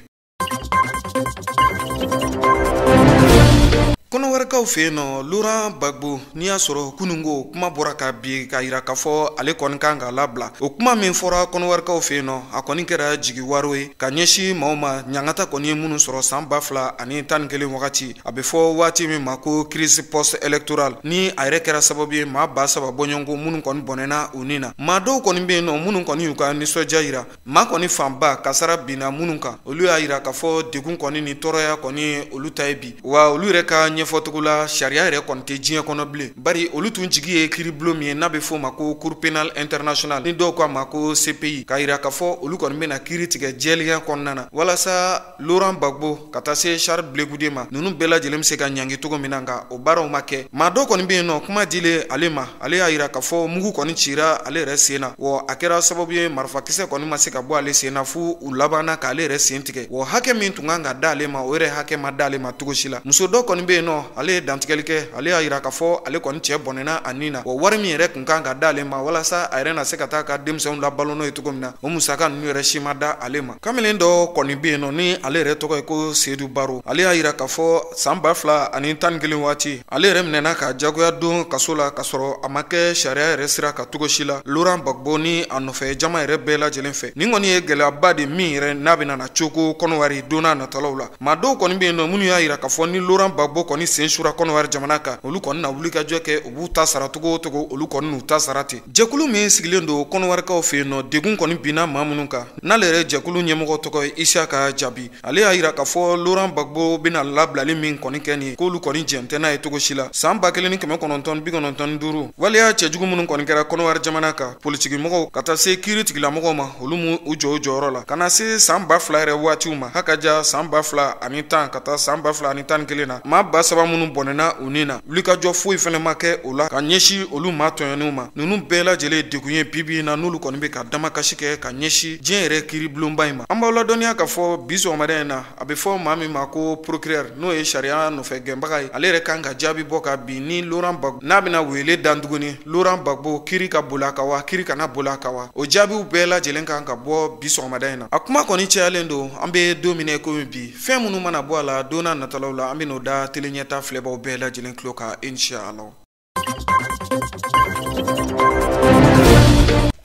Kɔnɔwarikaw fɛ yen nɔ, Laurent Gbagbo, n'i y'a sɔrɔ kununko kuma bɔra ka bi k'a yira k'a fɔ ale kɔni kan k'a labila, o kuma min fɔra kɔnɔwarikaw fɛ yen nɔ, a kɔni kɛra jigi waro ye ka ɲɛsin maaw ma ɲangata kɔni ye minnu sɔrɔ san 2011 wagati, a bɛ fɔ waati min ma ko crise post électorale, ni a yɛrɛ kɛra sababu ye maa 3000 bɔɲɔgɔnko minnu kɔni bɔnɛna u ni na. Maa dɔw kɔni bɛ yen nɔ minnu kɔni y'u ka nisɔndiya yira, maa kɔni fanba kasara binna minnu kan, olu y'a yira k'a fɔ degun kɔni ni tɔɔrɔya kɔni olu ta ye bi, wa olu yɛrɛ ka ɲɛfɔcogo la, sariya yɛrɛ kɔni tɛ diɲɛ kɔnɔ bilen, bari olu tun jigi ye kiiribulon min ye n'a bɛ f'o ma ko Cour pénale internationale, ni dɔw k'a ma ko CPI, k'a yira k'a fɔ olu kɔni bɛna kiiri tigɛ jɛlenya kɔnɔna na walasa Laurent Gbagbo ka taa se Charles Blé Goudé ma, ninnu bɛɛ lajɛlen bɛ se ka ɲangi cogo min na, nka o baaraw ma kɛ. Maa dɔ kɔni bɛ yen nɔ, kuma dilen ale ma, ale y'a yira k'a fɔ mugu kɔni cira ale yɛrɛ sen na, wa a kɛra sababu ye marifakisɛ kɔni ma se ka bɔ ale sen na fo u labanna k'ale yɛrɛ sen tigɛ, wa hakɛ min tun kan ka d'ale ma, o yɛrɛ hakɛ ma d'ale ma cogo si la. Muso dɔ kɔni bɛ yen nɔ, ale ye dantigɛli kɛ, ale y'a yira k'a fɔ ale kɔni cɛ bɔnɛna a nin na, wa wari min yɛrɛ tun kan ka d'ale ma walasa a yɛrɛ na se ka taa ka denmisɛnw labalo n'o ye cogo min na, o musaka ninnu yɛrɛ si ma da ale ma. Kamalen dɔ kɔni bɛ yen nɔ ni ale yɛrɛ tɔgɔ ye ko Seydou Baro, ale y'a yira k'a fɔ san 2011 waati, ale yɛrɛ minɛna ka jagoya don kaso la k'a sɔrɔ a ma kɛ sariya yɛrɛ sira ka cogo si la Laurent Gbagbo ni a nɔfɛ jama yɛrɛ bɛɛ lajɛlen fɛ. Nin kɔni ye gɛlɛyaba de min yɛrɛ n'a bɛ na cogo Kɔnɔwari don n'a natalaw la. Maa dɔw kɔni bɛ yen nɔ minnu y'a yira k'a fɔ ni Laurent Gbagbo kɔni sen sura Kɔnɔwari jamana kan, olu kɔni na wuli ka jɔ kɛ, u b'u ta sara cogo o cogo, olu kɔni n'u ta sara ten. Jɛkulu min sigilen don Kɔnɔwarikaw fɛ yen nɔ, degun kɔni binna maa minnu kan, n'ale yɛrɛ jɛkulu ɲɛmɔgɔ tɔgɔ ye Isaka Jaabi, ale y'a yira k'a fɔ Laurent Gbagbo bɛna labilali min kɔni kɛ nin ye, k'olu kɔni jɛn tɛ n'a ye cogo si la. San 1995 waleya cɛjugu minnu kɔni kɛra Kɔnɔwari jamana kan, politikimɔgɔw ka taa se kiiri tigilamɔgɔw ma, olu m'u jɔ u jɔyɔrɔ la ka na se san 2000 yɛrɛ waatiw ma, haka ja san 2010 ka taa san 2011 na, maa 3000 minnu bɔnɛna u ni na, wulikajɔ foyi fɛnɛ ma kɛ o la ka ɲɛsin olu maa tɔɲɔnenw ma. Ninnu bɛɛ lajɛlen degun ye bi bi in na, n'olu kɔni bɛ ka damakasi kɛ ka ɲɛsin diɲɛ yɛrɛ kiiribulonba in ma. An b'aw ladɔnniya k'a fɔ bi sɔgɔmada in na, a bɛ fɔ maa min ma ko procureur, n'o ye sariya nɔfɛ gɛnbaga ye, ale yɛrɛ kan ka jaabi bɔ ka bin ni Laurent Gbagbo n'a bɛna wele dan tuguni, Laurent Gbagbo kiiri ka boli a kan wa, kiiri kana boli a kan wa, o jaabiw bɛɛ lajɛlen kan ka bɔ bi sɔgɔmada in na. A kuma kɔni cayalen don, an bɛ don min na i komi bi, fɛn minnu mana bɔ a la don n'a natalaw la, an bɛ n'o da tele ɲɛta filɛbaw bɛɛ lajɛlen tulo kan, inshallah.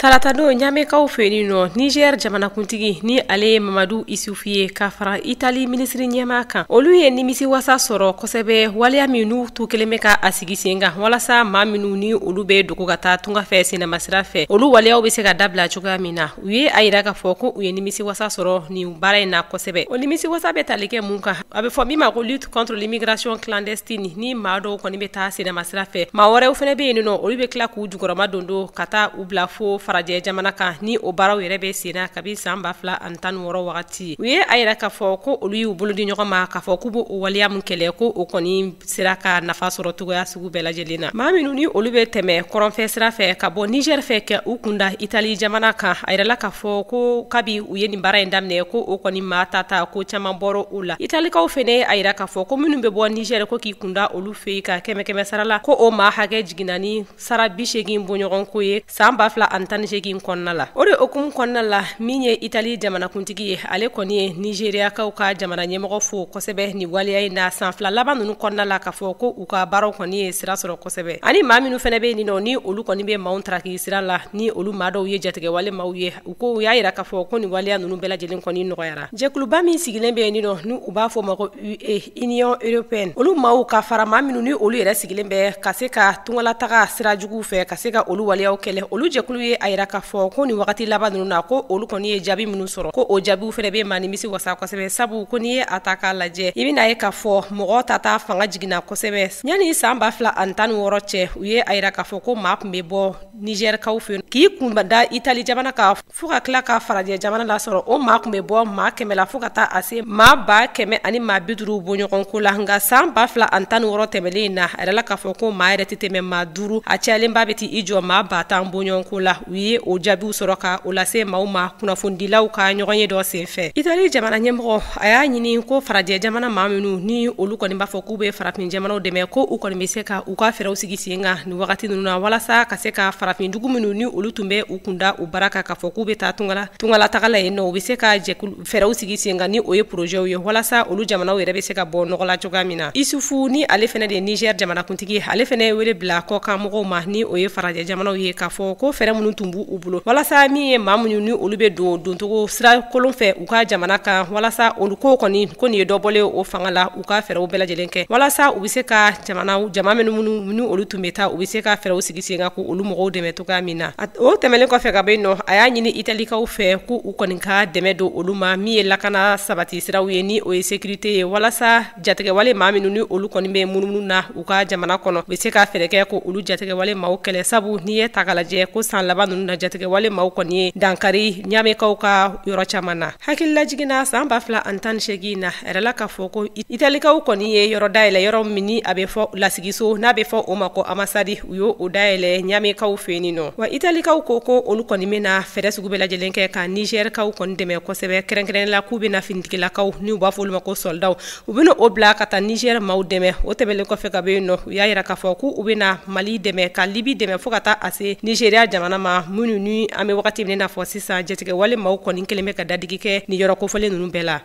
Taratadon Ɲamekaw fɛ yen nɔ, Niger jamanakuntigi ni ale ye Mamadu Isufu ye, ka fara Itali minisiri ɲɛmaa kan, olu ye nimisi wasa sɔrɔ kosɛbɛ waleya min n'u tu kelen bɛ ka a sigi sen kan walasa maa minnu ni olu bɛ dogo ka taa tunga fɛ sennamasira fɛ, olu waleyaw bɛ se ka dabila cogoya min na. U ye a yira k'a fɔ ko u ye nimisi wasa sɔrɔ nin baara in na kosɛbɛ. O nimisi wasa bɛ tali kɛ mun kan? A bɛ fɔ min ma ko lutte contre l'immigration clandestine, ni maa dɔw kɔni bɛ taa sennamasira fɛ, maa wɛrɛw fana bɛ yen nɔ, olu bɛ tila k'u jukɔrɔma don don ka taa u bila fo farajɛ jamana kan, ni o baaraw yɛrɛ bɛ sen na kabi san 2016 wagati. U ye a yira k'a fɔ ko olu y'u bolo di ɲɔgɔn ma k'a fɔ k'u b'o waleya min kɛlɛ, ko o kɔni sera ka nafa sɔrɔ cogoya sugu bɛɛ lajɛlen na. Maa minnu ni olu bɛ tɛmɛ kɔrɔnfɛ sira fɛ ka bɔ Niger fɛ kɛ u kunda Itali jamana kan, a yirala k'a fɔ ko kabi u ye nin baara in daminɛ, ko o kɔni maa ta ta ko caman bɔra o la. Italikaw fɛnɛ a yira k'a fɔ ko minnu bɛ bɔ Niger ko k'i kunda olu fɛ yen ka 100 sara la, ko o maa hakɛ jiginna ni sara 80 bɔɲɔgɔnko ye san 2018 kɔnɔna la. O de hukumu kɔnɔna la, min ye Itali jamanakuntigi ye, ale kɔni ye Nigeriakaw ka jamana ɲɛmɔgɔ fo kosɛbɛ nin waleya in na san 2 laban ninnu kɔnɔna la, k'a fɔ ko u ka baaraw kɔni ye sira sɔrɔ kosɛbɛ. Ani maa minnu fɛnɛ bɛ yen nɔ ni olu kɔni bɛ maaw taraki sira la, ni olu maa dɔw ye jatigɛwale maaw ye, u ko u y'a yira k'a fɔ ko nin waleya ninnu bɛɛ lajɛlen kɔni nɔgɔyara. Jɛkuluba min sigilen bɛ yen nɔ ni u b'a fɔ ma ko UE, Union européenne, olu maaw ka fara maa minnu ni olu yɛrɛ sigilen bɛ ka se ka tungalataga sira juguw fɛ ka se ka olu waleyaw kɛlɛ, olu jɛkulu ye a yira k'a fɔ ko nin wagati laban ninnu na, ko olu kɔni ye jaabi minnu sɔrɔ, ko o jaabiw fɛnɛ bɛ maa nimisi wasa kosɛbɛ, sabu ko n'i ye a ta k'a lajɛ, i bɛna ye k'a fɔ mɔgɔ ta ta fanga jiginna kosɛbɛ. Yanni san 2016 cɛ, u ye a yira k'a fɔ ko maa tun bɛ bɔ Nigɛrikaw fɛ k'i kun da Itali jamana kan fo ka tila ka farajɛ jamana lasɔrɔ, o maa tun bɛ bɔ maa 100 la fo ka taa a se maa 150,000 bɔɲɔgɔn ko la. Nka san 2016 tɛmɛnen in na, a yirala k'a fɔ ko maa yɛrɛ tɛ tɛmɛ maa 5, a cayalenba bɛ t'i jɔ maa 10,000 bɔɲɔgɔn ko la. U ye ye o jaabiw sɔrɔ ka o lase maaw ma kunnafonidilaw ka ɲɔgɔn ye dɔ senfɛ. Itali jamana ɲɛmɔgɔ a y'a ɲini ko farajɛ jamana maa minnu ni olu kɔni b'a fɔ k'u bɛ farafin jamanaw dɛmɛ, ko u kɔni bɛ se ka u ka fɛɛrɛw sigi sen kan nin wagati ninnu na, walasa ka se ka farafin dugu minnu ni olu tun bɛ u kunda u bara kan k'a fɔ k'u bɛ taa tungala taga la yen nɔ, u bɛ se ka jɛkulu fɛɛrɛw sigi sen kan ni o ye projets ye, walasa olu jamanaw yɛrɛ bɛ se ka bɔ nɔgɔ la cogoya min na. Isufu ni ale fɛnɛ de Niger jamanakuntigi, ale fɛnɛ ye wele bila kɔkan mɔgɔw ma ni o ye farajɛ jamanaw ye, k'a fɔ ko fɛɛrɛ minnu tun b'u bolo walasa min ye maa minnu ni olu bɛ don doncogo sira kolon fɛ u ka jamana kan, walasa olu ko kɔni ko nin ye dɔ bɔlen o fanga la, u ka fɛɛrɛw bɛɛ lajɛlen kɛ walasa u bɛ se ka jamana jama minnu ni olu tun bɛ taa, u bɛ se ka fɛɛrɛw sigi sen kan k'olu mɔgɔw dɛmɛ cogoya min na. O tɛmɛnen kɔfɛ ka bɔ yen nɔ, a y'a ɲini Italikaw fɛ ko u kɔni ka dɛmɛ don olu ma min ye lakana sabati siraw ye ni o ye sécurité ye, walasa jatigɛwale maa minnu ni olu kɔni bɛ munumunu na u ka jamana kɔnɔ, u bɛ se ka fɛɛrɛ kɛ ko olu jatigɛwale maaw kɛlɛ, sabu n'i ye ta k'a lajɛ ko san laban ninnu na jatigɛwale maaw kɔni ye dankari Ɲamekaw ka yɔrɔ caman na. Hakilila jiginna san 2018 na, a yɛrɛ la k'a fɔ ko Italikaw kɔni ye yɔrɔ dayɛlɛ, yɔrɔ min ni a bɛ fɔ lasigiso n'a bɛ fɔ o ma ko ambassade, u y'o dayɛlɛ Ɲamekaw fɛ yen nɔ. Wa Italikaw ko olu kɔni bɛna fɛɛrɛ sugu bɛɛ lajɛlen kɛ ka Nigɛrikaw kɔni dɛmɛ kosɛbɛ, kɛrɛnkɛrɛnnen la k'u bɛna finitigilakaw n'u b'a fɔ olu ma ko soldaw, u bɛna o bila ka taa Niger maaw dɛmɛ. O tɛmɛnen kɔfɛ ka bɔ yen nɔ, u y'a yira k'a fɔ k'u bɛna Mali dɛmɛ, ka Libi dɛmɛ, fo ka taa a se Nigéria jamana ma, minnu ni an bɛ wagati min na fɔ sisan jatigɛwale maaw kɔni kɛlen bɛ ka dadigi kɛ nin yɔrɔ kofɔlen ninnu bɛɛ la.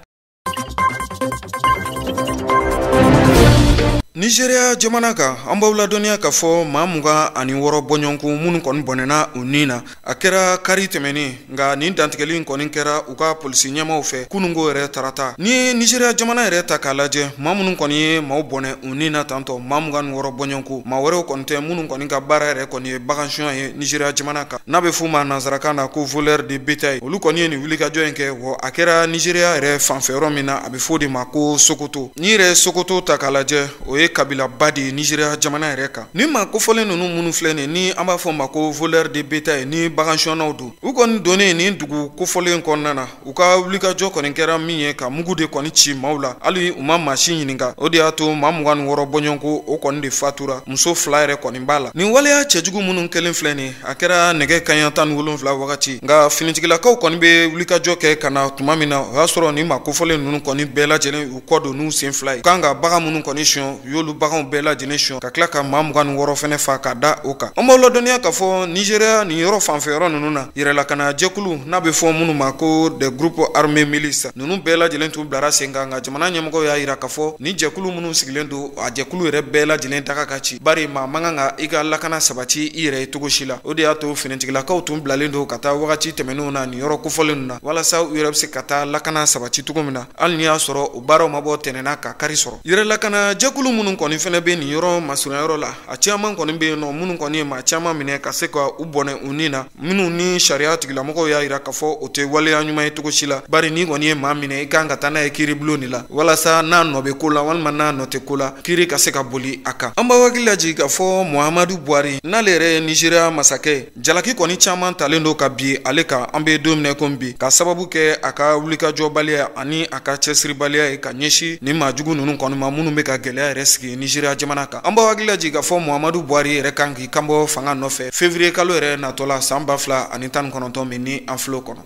Nigeria jamana kan, an b'aw ladɔnniya k'a fɔ maa 26 bɔɲɔgɔnko minnu kɔni bɔnɛna u ni na, a kɛra kari tɛmɛnen. Nka nin dantigɛli in kɔni kɛra u ka polisi ɲɛmaw fɛ kununko yɛrɛ tarata. Ni ye Nigeria jamana yɛrɛ ta k'a lajɛ, maa minnu kɔni ye maaw bɔnɛ u ni na tantɔ, maa 26 bɔɲɔgɔnko, maa wɛrɛw kɔni tɛ minnu kɔni ka baara yɛrɛ kɔni ye bagansunya ye Nigeria jamana kan, n'a bɛ f'u ma nansarakan na ko voleur de bétail. Olu kɔni ye nin wulikajɔ in kɛ, wa a kɛra Nigeria yɛrɛ fanfɛ yɔrɔ min na, a bɛ f'o de ma ko Sokoto. N'i yɛrɛ Sokoto ta k'a lajɛ, o ye kabilaba de ye Nigeria jamana yɛrɛ kan. Ni maa kofɔlen ninnu minnu filɛ nin ni an b'a fɔ ma ko voleur de bétail ni bagansɔnnaw don, u kɔni donnen nin dugu kofɔlen kɔnɔna na, u ka wulikajɔ kɔni kɛra min ye ka mugu de kɔni ci maaw la, hali u ma maa si ɲininka. O de y'a to maa 26 bɔɲɔgɔnko o kɔni de fatura, muso 2 yɛrɛ kɔni b'a la. Nin waleya cɛjugu minnu kɛlen filɛ nin, a kɛra nɛgɛ kanɲɛ 17 wagati. Nka finitigilakaw kɔni bɛ wulikajɔ kɛ ka na tuma min na, o y'a sɔrɔ nin maa kofɔlen ninnu kɔni bɛɛ lajɛlen u kɔ don n'u sen 2 ye, kan ka bagan minnu kɔni sɔn, u y'olu baganw bɛɛ lajɛlen sɔn, ka tila ka maa 26 fɛnɛ fa ka da o kan. An b'aw ladɔnniya k'a fɔ Nigeria nin yɔrɔ fanfɛ yɔrɔ ninnu na, yɛrɛlakana jɛkulu n'a bɛ fɔ minnu ma ko des groupes armés milices ninnu bɛɛ lajɛlen tun bilara sen kan. Nka jamana ɲɛmɔgɔw y'a yira k'a fɔ ni jɛkulu minnu sigilen don, a jɛkulu yɛrɛ bɛɛ lajɛlen daga ka ci, bari maa man kan ka i ka lakana sabati i yɛrɛ ye cogo si la. O de y'a to finitigilakaw tun bilalen don ka taa wagati tɛmɛnenw na nin yɔrɔ kofɔlen ninnu na, walasa u yɛrɛ bɛ se ka taa lakana sabati cogo min na, hali n'i y'a sɔrɔ o baaraw ma bɔ tɛnɛnna ka kari sɔrɔ. Yɛrɛlakana jɛkulu minnu kɔni fɛnɛ bɛ nin yɔrɔ masurunyayɔrɔ la, a caman kɔni bɛ yen nɔ minnu kɔni ye maa caman minɛ ka se ka u bɔnɛ u ni na, minnu ni sariya tigilamɔgɔw y'a yira k'a fɔ o tɛ waleya ɲuman ye cogo si la, bari n'i kɔni ye maa minɛ, i kan ka taa n'a ye kiiribulon de la, walasa n'a nɔ bɛ ko la walima n'a nɔ tɛ ko la, kiiri ka se ka boli a kan. An b'aw hakili lajigin k'a fɔ Muhammadu Buhari, n'ale yɛrɛ ye Nigeria masakɛ, jalaki kɔni caman talen don ka bi ale kan an bɛ don min na komi bi, ka sababu kɛ a ka wulikajɔbaliya ani a ka cɛsiribaliya ye ka ɲɛsin nin maajugu ninnu kɔni ma minnu bɛ ka gɛlɛya yɛrɛ sigi Nigeria jamana kan. An b'aw hakili lajigin k'a fɔ Muhammadu Buhari yɛrɛ kan k'i kanbɔ fanga nɔfɛ février kalo yɛrɛ natɔ la san 2019 min ni an filɛ o kɔnɔ.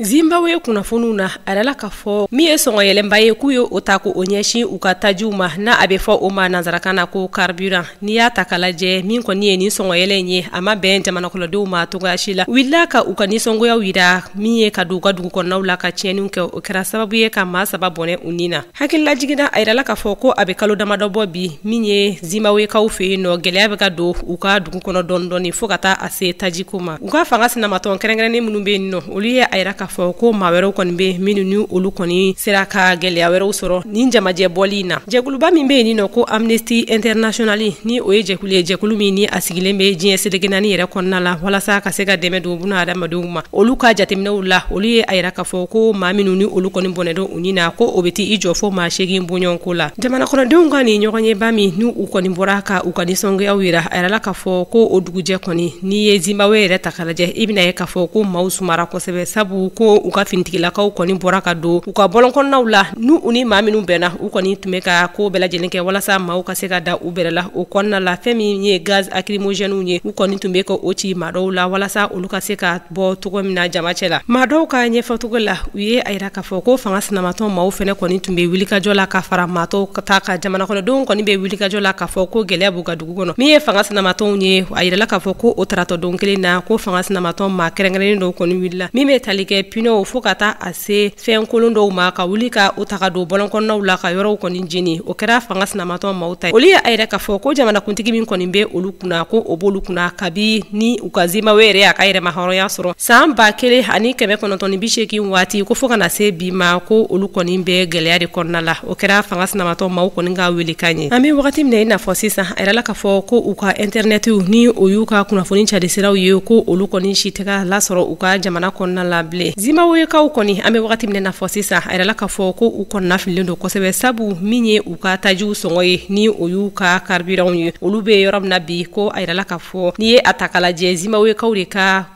Zimbabwe kunnafoniw na, a yɛrɛ la k'a fɔ min ye sɔngɔ yɛlɛnba ye k'u ye o ta k'o ɲɛsin u ka tajiw ma, n'a a bɛ fɔ o ma nansarakan na ko carburant. N'i y'a ta k'a lajɛ, min kɔni ye nin sɔngɔ yɛlɛ in ye, a ma bɛn jamana kɔnɔdenw ma cogoya si la. U wulila ka u ka nisɔngoyaw yira min ye ka don u ka dugu kɔnɔnaw la ka tiɲɛniw kɛ, o kɛra sababu ye ka maa 3 bɔnɛ u ni na. Hakilila jiginna, a yirala k'a fɔ ko a bɛ kalo damadɔ bɔ bi, min ye Zimbabwekaw fɛ yen nɔ, gɛlɛya bɛ ka don u ka dugu kɔnɔ dɔɔni dɔɔni fo ka taa a se tajiko ma. U ka fanga sinamatɔn kɛrɛnkɛrɛnnen minnu bɛ yen nɔ, olu ye a yira k'a fɔ ko maa wɛrɛw kɔni bɛ minnu ni olu kɔni sera ka gɛlɛya wɛrɛw sɔrɔ nin jamajɛ bɔli in na. Jɛkuluba min bɛ yen nɔ ko Amnesty International, ni o ye jɛkulu ye, jɛkulu min ni a sigilen bɛ diɲɛ seleke naani yɛrɛ kɔnɔna la walasa ka se ka dɛmɛ don buna adamadenw ma, olu ka jateminɛw la, olu ye a yira k'a fɔ ko maa minnu ni olu kɔni bɔnɛdon u ni na, ko o bɛ t'i jɔ fo maa 8 bɔɲɔgɔnko la. Jamana kɔnɔdenw ka nin ɲɔgɔnyeba min ni u kɔni bɔra ka u ka nisɔngoyaw yira, a yirala k'a fɔ ko o dugujɛ kɔni, n'i ye Zimbabwe yɛrɛ ta k'a lajɛ, i bɛna ye k'a fɔ ko maaw sumara kosɛbɛ, sabu ko u ka finitigilakaw kɔni bɔra ka don u ka bɔlɔnkɔnɔnaw la, n'u u ni maa minnu bɛnna, u kɔni tun bɛ ka ko bɛɛ lajɛlen kɛ walasa maaw ka se ka da u bɛrɛ la. O kɔnɔna la, fɛn min ye gaz lacrymogène ye, u kɔni tun bɛ ka o ci maa dɔw la walasa olu ka se ka bɔ cogo min na jama cɛ la. Maa dɔw ka ɲɛfɔcogo la, u ye a yira k'a fɔ ko fanga sinamatɔn maaw fɛnɛ kɔni tun bɛ wulikajɔ la ka fara maa tɔw ta kan. Jamana kɔnɔdenw kɔni bɛ wulikajɔ la k'a fɔ ko gɛlɛya b'u ka dugu kɔnɔ. Min ye fanga sinamatɔnw ye, a yirala k'a fɔ ko o taratɔ don kelen na, ko fanga sinamatɔn maa kɛrɛnkɛrɛnnen dɔw kɔni wulila, min bɛ tali kɛ pneu fo ka taa a se fɛn kolon dɔw ma, ka wuli ka o ta ka don bɔlɔnkɔnɔnaw la ka yɔrɔw kɔni jeni. O kɛra fanga sinamatɔn maaw ta ye. Olu ye a yira k'a fɔ ko jamanakuntigi min kɔni bɛ olu kunna, ko o b'olu kunna kabi ni u ka Zimbabwe yɛrɛ y'a ka yɛrɛma hɔrɔnya sɔrɔ san 1980 waati, ko fo ka na se bi ma, ko olu kɔni bɛ gɛlɛya de kɔnɔna la. O kɛra fanga sinamatɔn maaw kɔni ka welekan ye. An bɛ wagati min na i n'a fɔ sisan, a yirala k'a fɔ ko u ka intɛrɛnɛtiw ni o y'u ka kunnafoni carisiraw ye, ko olu kɔni si tɛ ka lasɔrɔ u ka jamana kɔnɔna la bilen. Zimbabwekaw kɔni, an bɛ wagati min na fɔ sisan, a yirala k'a fɔ ko u kɔnɔna fililen don kosɛbɛ, sabu min ye u ka tajiw sɔngɔ ye, ni o y'u ka carburant ye, olu bɛ yɔrɔ min na bi, ko a yirala k'a fɔ n'i ye a ta k'a lajɛ, Zimbabwekaw de ka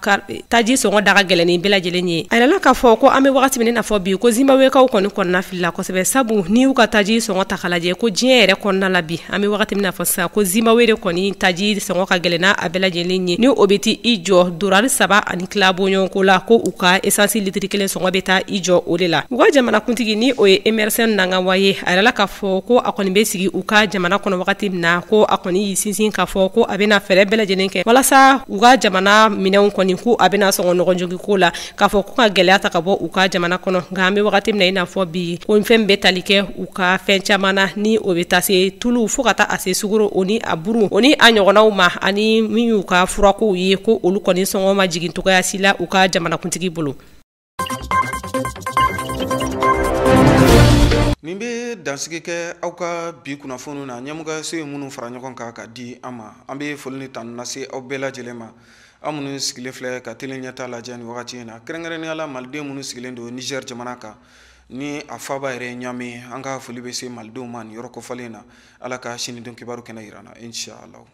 taji sɔngɔ da ka gɛlɛn ni bɛɛ lajɛlen ye. A yirala k'a fɔ ko an bɛ wagati min na fɔ bi, ko Zimbabwekaw kɔni kɔnɔna filila kosɛbɛ, sabu n'i y'u ka taji sɔngɔ ta k'a lajɛ, ko diɲɛ yɛrɛ kɔnɔna la bi, an bɛ wagati min na fɔ sisan, ko Zimbabwe de kɔni taji sɔngɔ ka gɛlɛn n'a a bɛɛ lajɛlen ye, ni o bɛ t'i i jɔ $3.5 bɔɲɔgɔnko la, ko u ka esansi litiri kelen sɔngɔ bɛ taa i jɔ o de la. U ka jamanakuntigi, ni o ye Emerson Mnangagwa ye, a yirala k'a fɔ ko a kɔni bɛ sigi u ka jamana kɔnɔ wagati min na, ko a kɔni y'i sinsin k'a fɔ ko a bɛna fɛɛrɛ bɛɛ lajɛlen kɛ walasa u ka jamana minɛnw kɔni, ko a bɛna sɔngɔ nɔgɔnjogi ko la, k'a fɔ ko ka gɛlɛya ta ka bɔ u ka jamana kɔnɔ. Nka an bɛ wagati min na i n'a fɔ bi, ko fɛn bɛ tali kɛ u ka fɛn caman na, ni o bɛ taa se tulu fo ka taa a se sukaro, o ni a buru, o ni a ɲɔgɔnnaw ma, ani min y'u ka furakow ye, ko olu kɔni sɔngɔ ma jigin cogoya si la u ka jamanakuntigi bolo. Nin bɛ dansigi kɛ aw ka bi kunnafoniw na, ɲɛmɔgɔyaso ye minnu fara ɲɔgɔn kan ka di an ma. An bɛ foli ni tanu lase aw bɛɛ lajɛlen ma, aw minnu sigilen filɛ ka télé ɲɛta lajɛ nin wagati in na, kɛrɛnkɛrɛnnenya la malidenw minnu sigilen don Niger jamana kan ni a faaba yɛrɛ ye Niamey. An ka foli bɛ se malidenw ma nin yɔrɔ kofɔlen in na. Ala ka sini don kibaru kɛnɛ yira an na, inshallah.